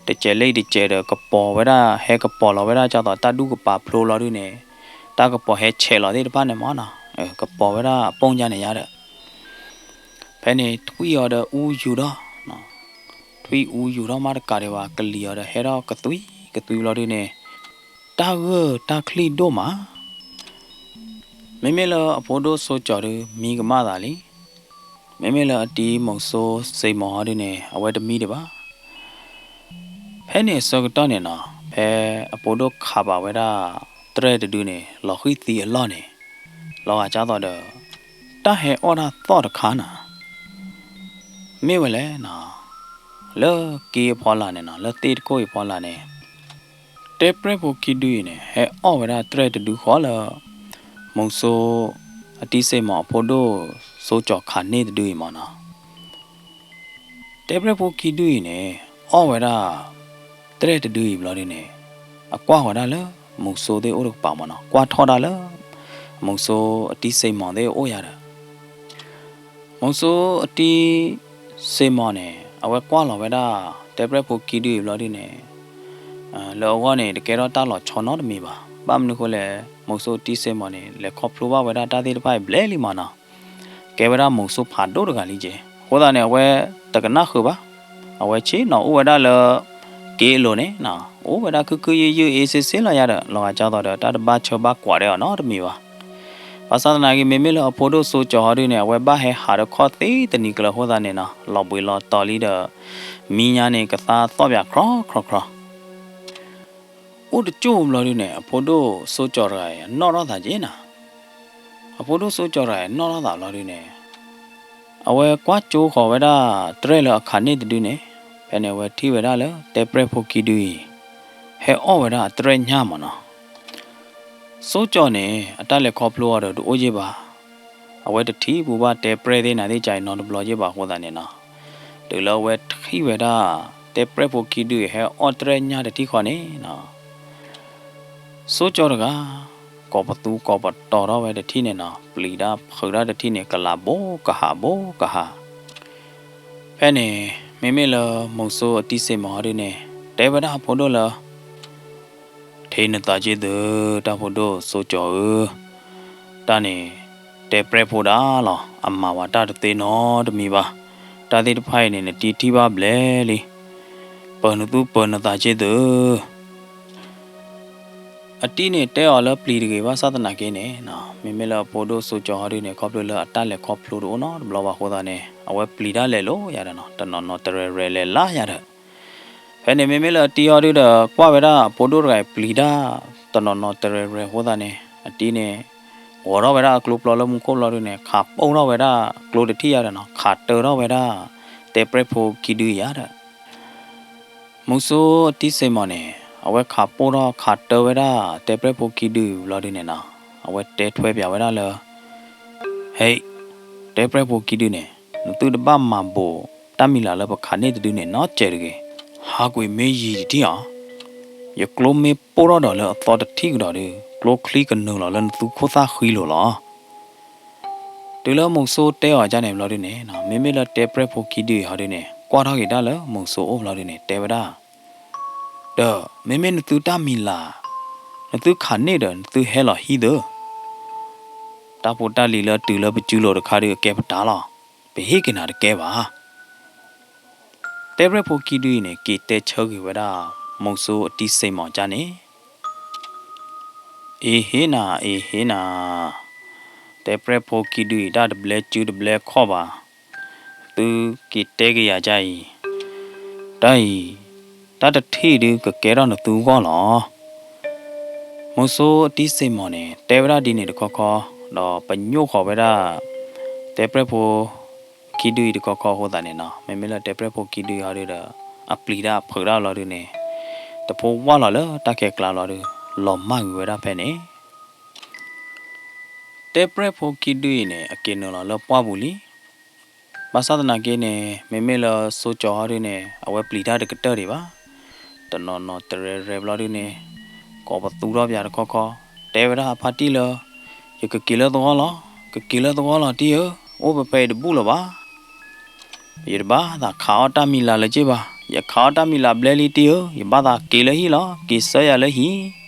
တစဲးလၢတစဲးဒီးကပီၤဝဲဒၣ် ဟဲကပီၤလီၤဝဲဒၣ်ကၢ်သိးတၢ်ဒူၣ်ကပၤဖျိလီၤဒုးန့ၣ်, တၢ်ကပီၤဟဲဆဲးလီၤသ့ၣ်တဖၣ်န့ၣ်မးနီၤ, ကပီၤဝဲဒၣ်အပိၢ်ညါန့ၣ်ယါဒီး ဖဲန့ၣ်ထွံၣ်အီၤဒီးအူယူၤထီၣ်, ထွံၣ်အူယူၤထီၣ်မးတကးဒံးဘၣ် ကလံၤအီၤဒီးဟဲထီၣ်ကသွံကသွံဘျီဒုးန့ၣ်, တၢ်ဂၢၢ်တၢ်ချံၣ်ဒိၣ်မး. မ့မ့ၢ်လၢအဖိဒိၣ်စိကၠီၤဒုး မံကမၣ်သးလံ. မ့မ့ၢ်လၢအတံၤမုၣ်စိစ့မီၤဟီဒုးန့ၣ် အဝဲတမံဒံးဘၣ်. ဖဲန့ၣ်အဆၢကတီၢ်န့ၣ်နီၤ, ဖဲအဖိဒိၣ်ခးဘၣ်ဝဲဒၣ် တြဲၣ်တဒုန့ၣ် လီၤဃံၤသံအလီၢ်န့ၣ်, လီၤဂာ်ကၢ်သိးဒီး တၢ်ဟဲအီၣ်တၢ်သီၣ်တခါနီၤ, မ့ၢ်ဝဲလဲၣ်နီၤ, လၢက့အဖီလာ်န့ၣ်နီၤ, လၢသ့ၣ်တခိၣ်အံၤဖီလာ်န့ၣ် တဲပြဲၣ်ဖိခံဒုအံၤန့ၣ် ဟဲအီၣ်ဝဲဒၣ်တြဲၣ်တဒုဃီလၢ မုၢ်စိ အတံၤစ့ၢ်မီၢ်အဖိဒိၣ်စိကၠီၤခးန့ၢ်တဒုအံၤမးနီၤ. တဲပြဲၣ်ဖိခံဒုအံၤန့ၣ် အီၣ်ဝဲဒၣ် တြဲၣ်တဒုအံၤဘျီဒုန့ၣ် အကွၢ်ဝဲဒၣ်လၢ မုၢ်စိသ့ၣ်အိၣ်တကပၤမးနီၤ, ကွၢ်ထီၣ်ဒၣ်လၢ မုၢ်စိအတံၤစ့ၢ်မီၢ်သ့ၣ်အိၣ်ယါဒီး မုၢ်စိအတံၤစ့ၢ်မီၢ်န့ၣ် အဝဲကွၢ်လီၤဝဲဒၣ် တဲပြဲၣ်ဖိခံဒုအံၤဘျီဒုန့ၣ် လၢအဂီၢ်န့ၣ် တကဲထီၣ်တၢ်လီၤဆီနီတမံၤဘၣ်. ဘၣ်မနုၤဃိလဲၣ်, မုၢ်စိအတံၤစ့ၢ်မီၢ်န့ၣ် လဲၤခီဖျိဘၣ်ဝဲဒၣ်တၢ်သ့ၣ်တဖၣ်အံၤဘျဲၣ်လံမးနီၤ. ကဲဝဲဒၣ်မုၢ်စိဖးဒိၣ်တဂၤလံက့ၤ. အဃိသတးန့ၣ် အဝဲတကနၣ်ဃုာ်ဘၣ်. အဝဲဆ့ၣ်နီၤအိၣ်ဝဲဒၣ်လၢ က့အလိၤန့ၣ် အိၣ်ဝဲဒၣ်ခုၣ်ခုၣ်ယုၢ်ယုၢ်အ့စ့စ့လီၤယါဒီး လီၤဂာ်ကၢ်သိးဒီး တၢ်တဘၣ်ဆၢဘၣ်ကွၢ်ဒဲးအီၤနီတမံၤဘၣ်. ဘၣ်ဆၣ်သနာ်က့ မ့မ့ၢ်လၢအဖိဒိၣ်စိကၠီၤဟီဒုန့ၣ် အဝဲဘၣ်ဟဲဟးဒီးခီၣ်သ့တနံၤကျၢၤအဃိသတးန့ၣ်နီၤ လီၤဘှံးလီၤတီၤလံဒီး မံညါန့ၣ် ကသါသီၣ်ပၠးခြီခြီခြီ အိၣ်တကၠိၢ်ဘျီဒုန့ၣ် အဖိဒိၣ်စိကၠီၤတဂၤအံၤ အနီၣ်ထီၣ်သးက့ၤနီၤ. အဖိဒိၣ်စိကၠီၤတဂၤအံၤ နီၣ်ထီၣ်သးဘျီဒုန့ၣ် အဝဲကွၢ်ကၠိဃီၤဝဲဒၣ် တြဲၣ်လၢအခးန့ၢ်တဒုန့ၣ်, ဖဲန့ၣ်အဝဲထံၣ်ဝဲဒၣ်လၢ တဲပြဲၣ်ဖိခံဒုအံၤ ဟဲအီၣ်ဝဲဒၣ်အတြဲၣ်ညၣ်မးနီၤ. စိကၠီၤန့ၣ် အတၢ်လဲၤခီဖျိအီၤဒီးတအိၣ်ယ့ၢ်ဘၣ်. အဝဲတထံၣ်ပူၤဘၣ်တဲပြဲၣ်သ့ၣ်နၤသ့ၣ်ကၢအံၤနီတဘျီယ့ၢ်ဘၣ်အဃိသတးန့ၣ်နီၤ, တုၤလၢအဝဲထံၣ်ဝဲဒၣ် တဲပြဲၣ်ဖိခံဒုအံၤဟဲအီၣ်တြဲၣ်ညၣ်တထံၣ်ဃီန့ၣ်နီၤ စိကၠီၤတဂၤ ကိးပသူကိးပတီၤထီၣ်ဝဲတထံၣ်န့ၣ်နီၤ, ပျံၤတၢ်ဖုးတၢ်တထံၣ်န့ၣ် ကလၤဘိကဟးဘိကဟး. ဖဲန့ၣ် မ့မ့ၢ်လၢမုၢ်စိအတံၤစ့ၢ်မီၢ်ဟီဒုန့ၣ် တဲဝဲဒၣ်အဖိဒိၣ်လၢ ထံၣ်နသးက့ၤသု တၢ်ဖိဒိၣ်စိကၠီၤဧၢ, တၢ်န့ၣ် တဲပြဲၣ်ဖိဒၣ်လီၤ, အမၤဝဲတၢ်တသ့နီတမံၤဘၣ်. တၢ်သ့ၣ်တဖၣ်အံၤန့ၣ် နတံၤထံၣ်ဘၣ်ဘျဲၣ်လံ. ပၢၤနသူၣ်ပၢၤနသးက့ၤသု အတံၤန့ၣ်တဲအီၤလၢပျံၤတဂ့ၤဘၣ်ဆၣ်သနာ်က့န့ၣ်, မ့မ့ၢ်လၢအဖိဒိၣ်စိကၠီၤဟီဒုန့ၣ် ခီဖျိလၢအတၢ်လဲၤခီဖျိတအိၣ်နီတဘျီဘၣ်အဃိသတးန့ၣ် အဝဲပျံၤတၢ်လဲၤလိာ်ယၤဒီးနီၤ, တနီၤနီၤတရဲၣ်ရဲၣ်လဲၤလၢယၤဒီး ဖဲန့ၣ်မ့မ့ၢ်လၢအတံၤဟီဒုဒီး ကွၢ်ဝဲဒၣ်အဖိဒိၣ်တဂၤအံၤပျံၤတၢ် တနီၤနီၤတရဲၣ်ရဲၣ်အဃိသတးန့ၣ် အတံၤန့ၣ် ဂီၤထီၣ်ဝဲဒၣ်အကျိပျီလၢမူခိၣ်ဘျီဒုန့ၣ် ခးပိၢ်ထီၣ်ဝဲဒၣ်ကျိတထံၣ်ယၤဒီးနီၤ, ခးတၢထီၣ်ဝဲဒၣ် တဲပြဲၣ်ဖိခံဒုယၤဒီး မုၢ်စိအတံၤစ့ၢ်မီၢ်န့ၣ် အဝဲခးပိၢ်ထီၣ်ခးတၢဝဲဒၣ် တဲပြဲၣ်ဖိခံဒုဘျီဒုန့ၣ်နီၤ, အဝဲတဲထွဲပၠးဝဲဒၣ်လၢ ဟဲ, တဲပြဲၣ်ဖိခံဒုန့ၣ် နသုတဘၣ်မၤဘိးတၢ်မံၤလၢ်လၢပခးန့ၢ်တဒုန့ၣ်နီတစဲးတဂ့ၤ. ဟးကွံာ်မ့ၢ်ယံာ်တထံၣ်ဧါ. ယကျိမ့ၢ်ပိၢ်ထီၣ်ဒီးလၢအသီတထံၣ်ကဒီးဒီး ကျိချံကနုာ်လီၤလၢနသုခိၣ်သၣ်ဃံလိၤလီၤ. တုၤလၢမုၢ်စိတဲအီၤဒ်န့ၣ်ဘျီဒုန့ၣ် မ့မ့ၢ်လၢတဲပြဲၣ်ဖိခံဒုအံၤဟီဒုန့ၣ် ကွၢ်ထီၣ်က့ၤဒၣ်လၢမုၢ်စိအိၣ်ဘျီဒုန့ၣ် တဲဝဲဒၣ် ဒီးမ့မ့ၢ်နသုတၢ်မံၤလၢ် နသုခးန့ၢ်ဒီး နသုဟဲလီၤဟံးသု, တၢ်ဖိတၢ်လံၤလၢတုၤလၢပစုလိၤတခါဒုအကဲပတၢ်လီၤ. ပဟ့ၣ်က့ၤနၤတကဲဘၣ်. တဲပြဲၣ်ဖိခံဒုအံၤန့ၣ် က့ၤတဲဆၢက့ၤဝဲဒၣ် မုဆိအတံစ့ၢ်မီၢ်ကၠၢန့ၣ်, အ့ဟ့နၤ အ့ဟ့နၤ, တဲပြဲၣ်ဖိခံဒုအံၤ တၢ်တဘျဲစုတဘျဲခီၣ်ဘၣ်, သုက့ၤတဲက့ၤယၤကၠၢအံၤ, တၢ်အံၤ တၢ်တထံၣ်ဒုကကဲထီၣ်နသုဂီၢ်လီၤ. မုဆိအတံစ့ၢ်မီၢ်န့ၣ် တဲဝဲဒၣ်ဒ်န့ၣ်တခီခီ, ဒီးပညိၣ်ဃီၤဝဲဒၣ် တဲပြဲၣ်ဖိခံဒုအံၤတခီခီအဃိသတးန့ၣ်နီၤ, မ့မ့ၢ်လၢတဲပြဲၣ်ဖိခံဒုအံၤဟီဒုဒီး အပျံၤတၢ်အဖုးတၢ်လီၤဒုန့ၣ်, တဖိဝၢ်လီၤလၢတၢ်ခဲကျါလီၤဒု လီၤမၢ်ကွံာ်ဝဲဒၣ်ဖဲန့ၣ် တဲပြဲၣ်ဖိခံဒုအံၤန့ၣ် အက့ၤနုာ်လီၤလၢပှၢ်ပူၤလံ. ဘၣ်ဆၣ်သနာ်က့န့ၣ် မ့မ့ၢ်လၢစိကၠီၤဟီဒုန့ၣ် အဝဲပျံၤတၢ်တကတၢၢ်ဒံးဘၣ်. တနီၤနီၤတရဲရဲဘျီဒုန့ၣ် ကိးပသူထီၣ်ပၠးတခီခီ, တဲဝဲဒၣ်အဖါတံၢ်လၢ ယကက့ၤလၢသဝီလီၤ, ကက့ၤလၢသဝီလီၤတံၢ်ဧၢ, အိၣ်ဖဲဖဲအံၤတဘူၣ်လၢၤဘၣ်. ယတဘၣ်သးခးအီၣ်တၢ်မံၤလၢ်လၢၤက့ဘၣ်, ယခးအီၣ်တၢ်မံၤလၢ်ဘျဲလံတံၢ်ဧၢ, ယဘၣ်သးက့ၤလၢဟံၣ်လီၤ, က့ၤဆှၢယၤလၢဟံၣ်.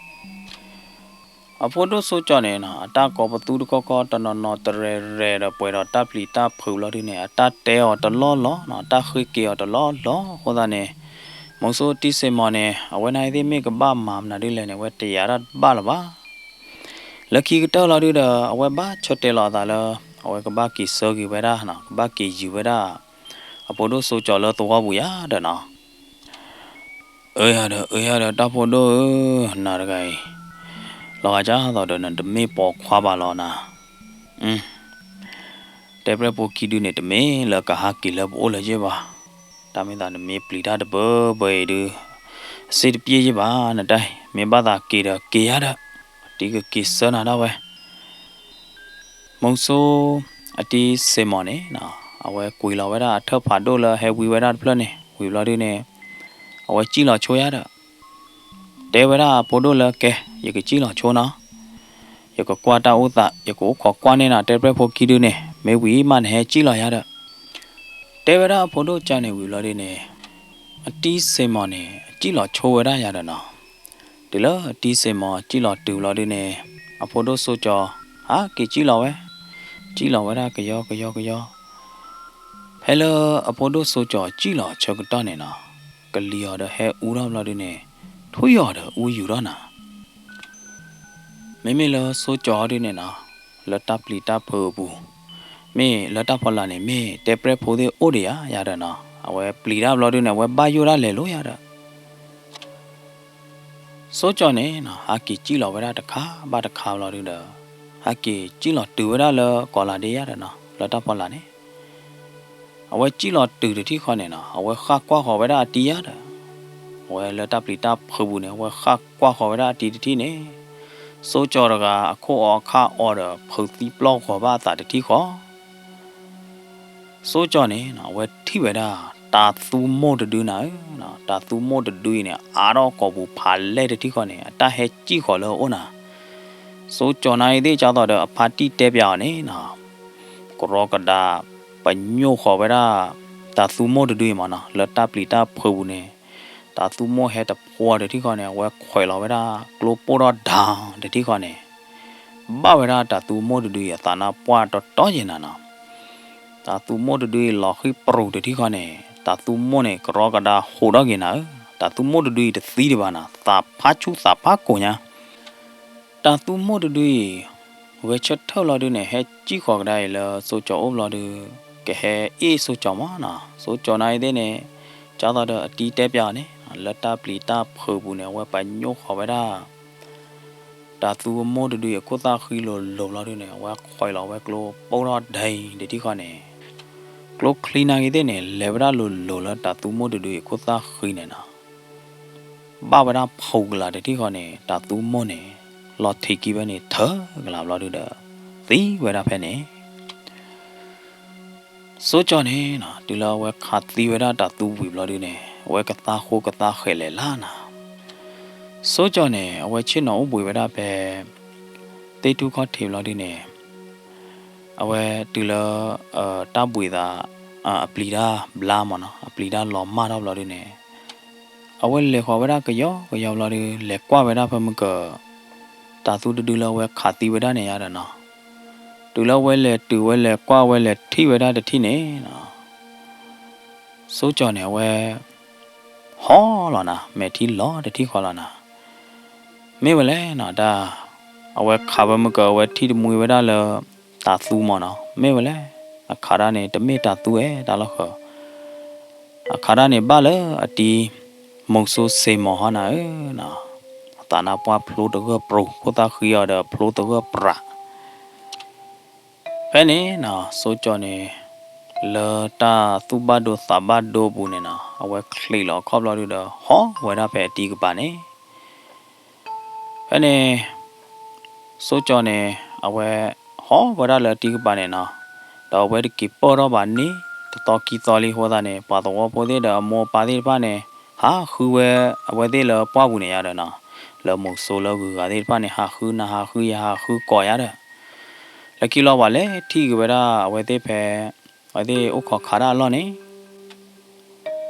အဖိဒိၣ်စိကၠီၤန့ၣ်နီၤ အတၢ်ကိးပသူတခီခီ တနီၤနီၤတရဲရဲဒီးပှဲၤဒီးတၢ်ပျံၤတၢ်ဖုးဘျီဒုန့ၣ် အတၢ်တဲအီၤတလီၢ်လီၤနီၤ, အတၢ်ဃ့က့ၤအီၤတလီၢ်လီၤအဃိသတးန့ၣ် မုဆိတံစ့ၢ်မီၢ်န့ၣ် အဝဲန့ၣ်သ့ၣ်မ့ၢ်ကဘၣ်မၤမနုၤဒ်လဲၣ်န့ၣ် အဝဲတယာ်တၢ်တဘၣ်လၢၤဘၣ်. လၢခံကတၢၢ်လီၤဒုဒီး အဝဲဘၣ်ဆၢတဲာ်လီၤအသးလၢ အဝဲကဘၣ်က့ၤဆှၢက့ၤဝဲဒၣ်နီၤ, ကဘၣ်က့ၤယုာ်ဝဲဒၣ် အဖိဒိၣ်စိကၠီၤလၢသဝီပူၤယၤဒီးနီၤ. အၢယၤဒီး အၢယၤဒီး တၢ်ဖိဒိၣ်ဧၢ, နၤတဂၤအံၤ လီၤဂာ်ဒ်သိးဒီးနတမ့ၢ်ပိာ်ခွါဘၣ်လီၤနၤ. တဲပြဲၣ်ဖိခံဒုန့ၣ် တမ့ၢ်လၢကဟးက့ၤလၢပအိၣ်လၢၤယ့ၢ်ဘၣ်. တၢ်မ့ၢ်သးနမ့ၢ်ပျံၤတၢ်တဘၢဘၢအံၤဒု အစ့တပျ့ၢ်ယ့ၢ်ဘၣ်နတၢ်အံၤ, မ့ၢ်ဘၣ်သးက့ၤဒီးက့ၤယၤဒီး တံၤကက့ၤဆှၢနၤဒၣ်ဝဲ မုဆိအတံစ့ၢ်မီၢ်န့ၣ် အဝဲကွံာ်လီၤဝဲဒၣ်အထၢၣ်ဖးဒိၣ်လၢဟဲဝံဝဲဒၣ်တဖျၢၣ်န့ၣ် ဝံၤဘျီဒုန့ၣ် အဝဲစံၣ်လီၤဆိယၤဒီး တဲဝဲဒၣ်အဖိဒိၣ်လၢ ကဲ ယကစံၣ်လီၤဆိနီၤ, ယကကွၢ်တၢ်အိၣ်သး ယကအိၣ်ခိးကွၢ်န့ၢ်နၤ တဲပြဲၣ်ဖိခံဒုန့ၣ် မ့ၢ်ဝံၤမးနဟဲစံၣ်လီၤယၤဒီး တဲဝဲဒၣ်အဖိဒိၣ်ကၢ်န့ၣ်ဝံၤဘျီဒုန့ၣ် အတံစ့ၢ်မီၢ်န့ၣ် အစံၣ်လီၤဆိဝဲဒၣ်ယၤဒီးနီၤ. တုၤလၢအတံစ့ၢ်မီၢ်စံၣ်လီၤတုၤဘျီဒုန့ၣ် အဖိဒိၣ်စိကၠီၤ ဟးက့ၤစံၣ်လီၤဝဲ, စံၣ်လီၤဝဲဒၣ်ကယီကယီကယီ ဖဲလၢအဖိဒိၣ်စိကၠီၤစံၣ်လီၤဆၢကတီၢ်န့ၣ်နီၤ, ကလံၤအီၤဒီးဟဲအူထီၣ်ဘျီဒုန့ၣ် ထွံၣ်အီၤဒီးအူယူၤထီၣ်နၤ. မ့မ့ၢ်လၢစိကၠီၤဟီဒုန့ၣ်နီၤ, လၢတၢ်ပျံၤတၢ်ဖုးအပူၤ, မ့ၢ်လၢတၢ်ဖီလာ်န့ၣ် မ့ၢ်တဲပြဲၣ်ဖိသ့ၣ်အိၣ်ဒံးယၤယၤဒီးနီၤ, အဝဲပျံၤတၢ်ဘျီဒုန့ၣ် အဝဲဘၣ်ယိၣ်ဒၣ်လဲၤလိၤယၤဒီး စိကၠီၤန့ၣ်နီၤ ဟးက့ၤစံၣ်လီၤဝဲဒၣ်တခါဘၣ်တခါဘျီဒုဒီး ဟးက့ၤစံၣ်လီၤတုၤဝဲဒၣ်လၢကီၤလၤဒ့ယၤဒီးနီၤ လၢတၢ်ဖီလာ်န့ၣ် အဝဲစံၣ်လီၤတုၤတထံၣ်ဃီန့ၣ်နီၤ အဝဲဃၣ်ကွၢ်ဃီၤဝဲဒၣ်အတံၤယၤဒီး အဝဲလၢတၢ်ပျံၤတၢ်ဖုးပူၤန့ၣ် အဝဲဃၣ်ကွၢ်ဃီၤဝဲဒၣ်အတံၤတထံၣ်န့ၣ် စိကၠီၤတဂၤအခိၣ်အီခၣ်အီဒီး ဖုးသံပျီၢ်ဃီၤဘၣ်အသးတထံၣ်ဃီ စိကၠီၤန့ၣ်နီၤ အဝဲထံၣ်ဝဲဒၣ် တၤသူမိၢ်တဒုနၤဧၢ, တၤသူမိၢ်တဒုအံၤန့ၣ် အါထီၣ်ကိာ်ပူၤဖးလဲၢ်တထံၣ်ဃီန့ၣ် အတၢ်ဟဲစံၣ်ဃီၤလၢအအိၣ်နၤ. စိကၠီၤနၤအံၤသ့ၣ်ကၠီသီၣ်ဒီးအဖါတံၢ်တဲပၠးအီၤန့ၣ်နီၤ ကရီကဒါ ပညိၣ်ဃီၤဝဲဒၣ် တၤသူမိၢ်တဒုအံၤမးနီၤ လၢတၢ်ပျံၤတၢ်ဖုးပူၤန့ၣ် တၤသူမိၢ်ဟဲတဖှီတထံၣ်ဃီန့ၣ် အဝဲခွဲးလီၤဝဲဒၣ် ကျိပိၢ်ထီၣ်ဒၣ်တထံၣ်ဃီန့ၣ် ဘၣ်ဝဲဒၣ်တၤသူမိၢ်တဒုအံၤအသးနါပှၢ်တီတီယဲၢ်နၤနီၤ. တၤသူမိၢ်တဒုအံၤလီၤဃံၣ်ပြူၤတထံၣ်ဃီန့ၣ် တၤသူမိၢ်န့ၣ် ကရီကဒါဟူးထီၣ်က့ၤနၤဧၢ, တၤသူမိၢ်တဒုအံၤတသံဒံးဘၣ်နၤ, သးဖးဆူၣ်သးဖးကိာ်ညါ တၤသူမိၢ်တဒုအံၤ ဂဲၤဆၢထၢၣ်ဘျီဒုန့ၣ် ဟဲစံၣ်ဃီၤကဒါအံၤလၢစိကၠီၤအိၣ်ဘျီဒု ကဟဲအ့ၣ်စိကၠီၤမးနီၤ. စိကၠီၤနၤအံၤသ့ၣ်န့ၣ် ကၠီသီၣ်ဒီးအတံၢ်တဲပၠးအီၤန့ၣ် လၢတၢ်ပျံၤတၢ်ဖုးပူၤန့ၣ် အဝဲပညိၣ်ဃီၤဝဲဒၣ် တၤသူမိၢ်တဒုအံၤအခိၣ်သၣ်ဃံလိၤလိၤဘျီဒုန့ၣ် အဝဲခွဲးလီၤဝဲကျိပိၢ်ထီၣ်ဒၣ်တထံၣ်ဃီန့ၣ် ကျိချံနၤဂ့ၤသ့ၣ်န့ၣ် လဲၤဝဲဒၣ်လိၤလိၤလၢတၤသူမိၢ်တဒုအံၤအခိၣ်သၣ်ဃံန့ၣ်နီၤ. ဘၣ်ဝဲဒၣ်ဖူကလာ်တထံၣ်ဃီန့ၣ် တၤသူမိၢ်န့ၣ် လီၤထံးကံဝဲန့ၣ် ထၢကလာ်ဘျီဒုဒီး သံဝဲဒၣ်ဖဲန့ၣ် စိကၠီၤန့ၣ်နီၤ တုၤလၢအဝဲခးသံဝဲဒၣ်တၤသူဝံၤဘျီဒုန့ၣ် အဝဲကသါဃိကသါဃဲးလဲၤလၢ်နၤ. စိကၠီၤန့ၣ် အဝဲဆ့ၣ်နီၤအိၣ်ဘှံးဝဲဒၣ်ဖဲ သ့ၣ်ထူၣ်ခီၣ်ထံးဘျီဒုန့ၣ် အဝဲတုၤလၢ တၢ်ဘှံးသး အပျံၤတၢ်ဘျါမးနီၤ အပျံၤတၢ်လီၤမၢ်ထီၣ်ဘျီဒုန့ၣ် အဝဲလဲၤဃီၤဝဲဒၣ်ကယီကယီဘျီဒု လဲၤကွၢ်ဝဲဒၣ်ဖဲမုၢ်က တၤသူတဒုလၢအဝဲခးသံဝဲဒၣ်န့ၣ်ယါဒီးနီၤ. တုၤလၢအဝဲလဲၤတုၤဝဲလဲၤကွၢ်ဝဲလဲၤထံၣ်ဝဲဒၣ်တထံၣ်န့ၣ်နီၤ စိကၠီၤန့ၣ် အဝဲ ဟီၣ်လီၤနၤ, မဲာ်ထံလီၤတထံၣ်ဃီလီၤနၤ, မ့ၢ်ဝဲလဲၣ်နီၤ တၢ် အဝဲခးဝဲမုၢ်က အဝဲထံၣ်တမှံဝဲဒၣ်လၢ တၤသူမၢ်နီၤ, မ့ၢ်ဝဲလဲၣ်, အခးတၢ်န့ၣ် တမ့ၢ်တၤသူဧဲ တၢ်လီၢ်ဃၢၤ, အခးတၢ်န့ၣ်ဘၣ်လၢအတံၤ မိၤစိစ့ၢ်မီၤဟီနၤဧၢနီၤ, အသးနါပှၢ်ဖျိတဂၢၢ်ပြူၤ ဖိသၣ်ဃံအီၤဒီးဖျိတဂၢၢ်ပြး ဖဲန့ၣ်နီၤ စိကၠီၤန့ၣ် လၢတၢ်သူၣ်ဘၣ်ဒိသးဘၣ်ဒိအပူၤန့ၣ်နီၤ အဝဲချံးလီၤအခီၣ်ဘျီဒုဒီး ဟီၣ်ဝဲဒၣ်ဖဲအတံၤကပၤန့ၣ်, ဖဲန့ၣ် စိကၠီၤန့ၣ် အဝဲ ဟီၣ်ဝဲဒၣ်လၢအတံၤကပၤန့ၣ်နီၤ, ဒီးအဝဲတက့ၤပၢၢ်ထီၣ်ဘၣ်န့ၣ် တသီခံသီလံအဃိသတးန့ၣ် ပှၤသဝီဖိသ့ၣ်ဒီးအမိၢ်အပၢ်သ့ၣ်တဖၣ်န့ၣ် ဟးဃုဝဲ အဝဲသ့ၣ်လၢပှၢ်ပူၤန့ၣ်ယါဒီးနီၤ, လၢမိၤစိလၢဂုၤဂၤသ့ၣ်တဖၣ်န့ၣ် ဟးဃုနၤဟးဃုယၤဟးဃုကိးယါဒီး လၢခံလီၤပှၤလဲၤထံၣ်က့ၤဝဲဒၣ်အဝဲသ့ၣ်ဖဲ အဝဲသ့ၣ်အိၣ်ခိးခးတၢ်အလီၢ်န့ၣ်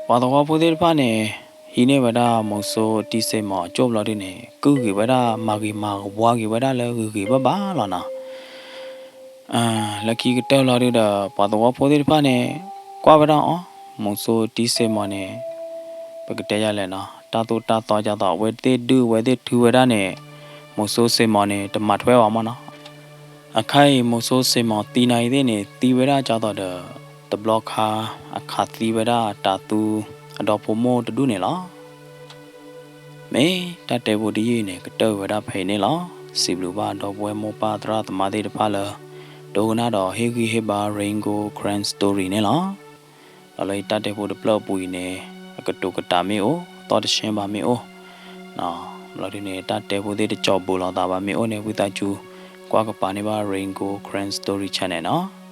ပှၤသဝီဖိသ့ၣ်တဖၣ်န့ၣ် ဟံးန့ၢ်ဝဲဒၣ်မိၤစိတံၤစ့ၢ်မီၤအကၠိၣ်ဘျီဒုန့ၣ် ကုၢ်ဂ့ၤဝဲဒၣ်မၤဂ့ၤမၤဝါဂ့ၤဝဲဒၣ်လၢဂ့ၤဂ့ၤဘၣ်ဘၣ်လီၤနီၤ. လၢခံကတၢၢ်လီၤဒုဒီး ပှၤသဝီဖိသ့ၣ်တဖၣ်န့ၣ် ကွၢ်ဝဲဒၣ်အီၤ မိၤစိတံၤစ့ၢ်မီၤန့ၣ် ပကတဲယၤလဲၣ်နီၤ တၢ်သိၣ်တၢ်သီဒ်သိး အဝဲသ့ၣ်ဒုးအဝဲသ့ၣ်ထုဝဲဒၣ်န့ၣ် မိၤစိစ့ၢ်မီၤန့ၣ် တမၤထွဲဘၣ်မၢ်နီၤ. အခါအံၤ မိၤစိစ့ၢ်မီၤသံနၤအံၤသ့ၣ်န့ၣ် သံဝဲဒၣ်ဒ်သိးဒီး တဘျီခါ အခးသံဝဲဒၣ်တၤသူ အဒီဖိမိၢ်တဒူၣ်န့ၣ်လီၤ. မ့ၢ်တၢ်တဲဖိတယုၢ်အံၤန့ၣ် ကတၢၢ်ဝဲဒၣ်ဖဲအံၤန့ၣ်လီၤ. စံးဘျုးဘၣ်ဒီပုၢ်ဝဲၢ်မိၢ်ပၢ်သရၣ်သမါသ့ၣ်တဖၣ်လၢ ဒိကနၣ်ဒီးဟ့ၣ်ဂံၢ်ဟ့ၣ်ဘါ Rain Gold Karen Story န့ၣ်လီၤ. ဒီးလၢယတၢ်တဲဖိတဖျၢၣ်အပူၤအံၤန့ၣ် အကတိၤကတာ်မ့ၢ်အိၣ် သီၣ်တဆှဲဘၣ်မ့ၢ်အိၣ် ဘျီဒုန့ၣ် တၢ်တဲဖိသ့ၣ်တကၠီၤဘူးလိာ်သးဘၣ်မ့ၢ်အိၣ်န့ၣ် ဝံသးစူၤ ကွၢ်ကပၤန့ၢ်ဘၣ် Rain Gold Karen Story Channel နီၤ.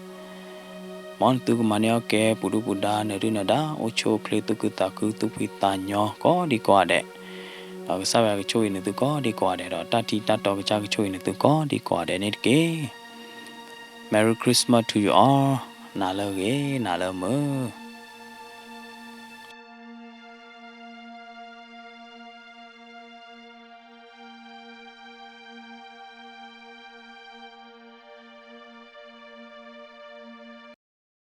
မ်နသုကမၤန့ၢ်အီၣ်ကဲ ပူၤဒုၣ်ပူၤဒါ နၢၤဒုၣ်နၢၤဒါ အိၣ်ဆူၣ်အိၣ်ချ့ သူၣ်ခုသးခု သူၣ်ဖှံသးညီ ကိးဒံကိးဂၤဒဲး, ဒီးကစၢ်ယွၤကဆိၣ်ဂ့ၤနသုကိးဒံကိးဂၤဒဲး ဒီးတၢ်ထံတၢ်တီကစၢ်ကဆိၣ်ဂ့ၤနသုကိးဒံကိးဂၤဒဲးန့ၣ်တက့ၢ်. Merry Christmas to you all. နၤလၢအဂ့ၤ နၤလၢမုာ်.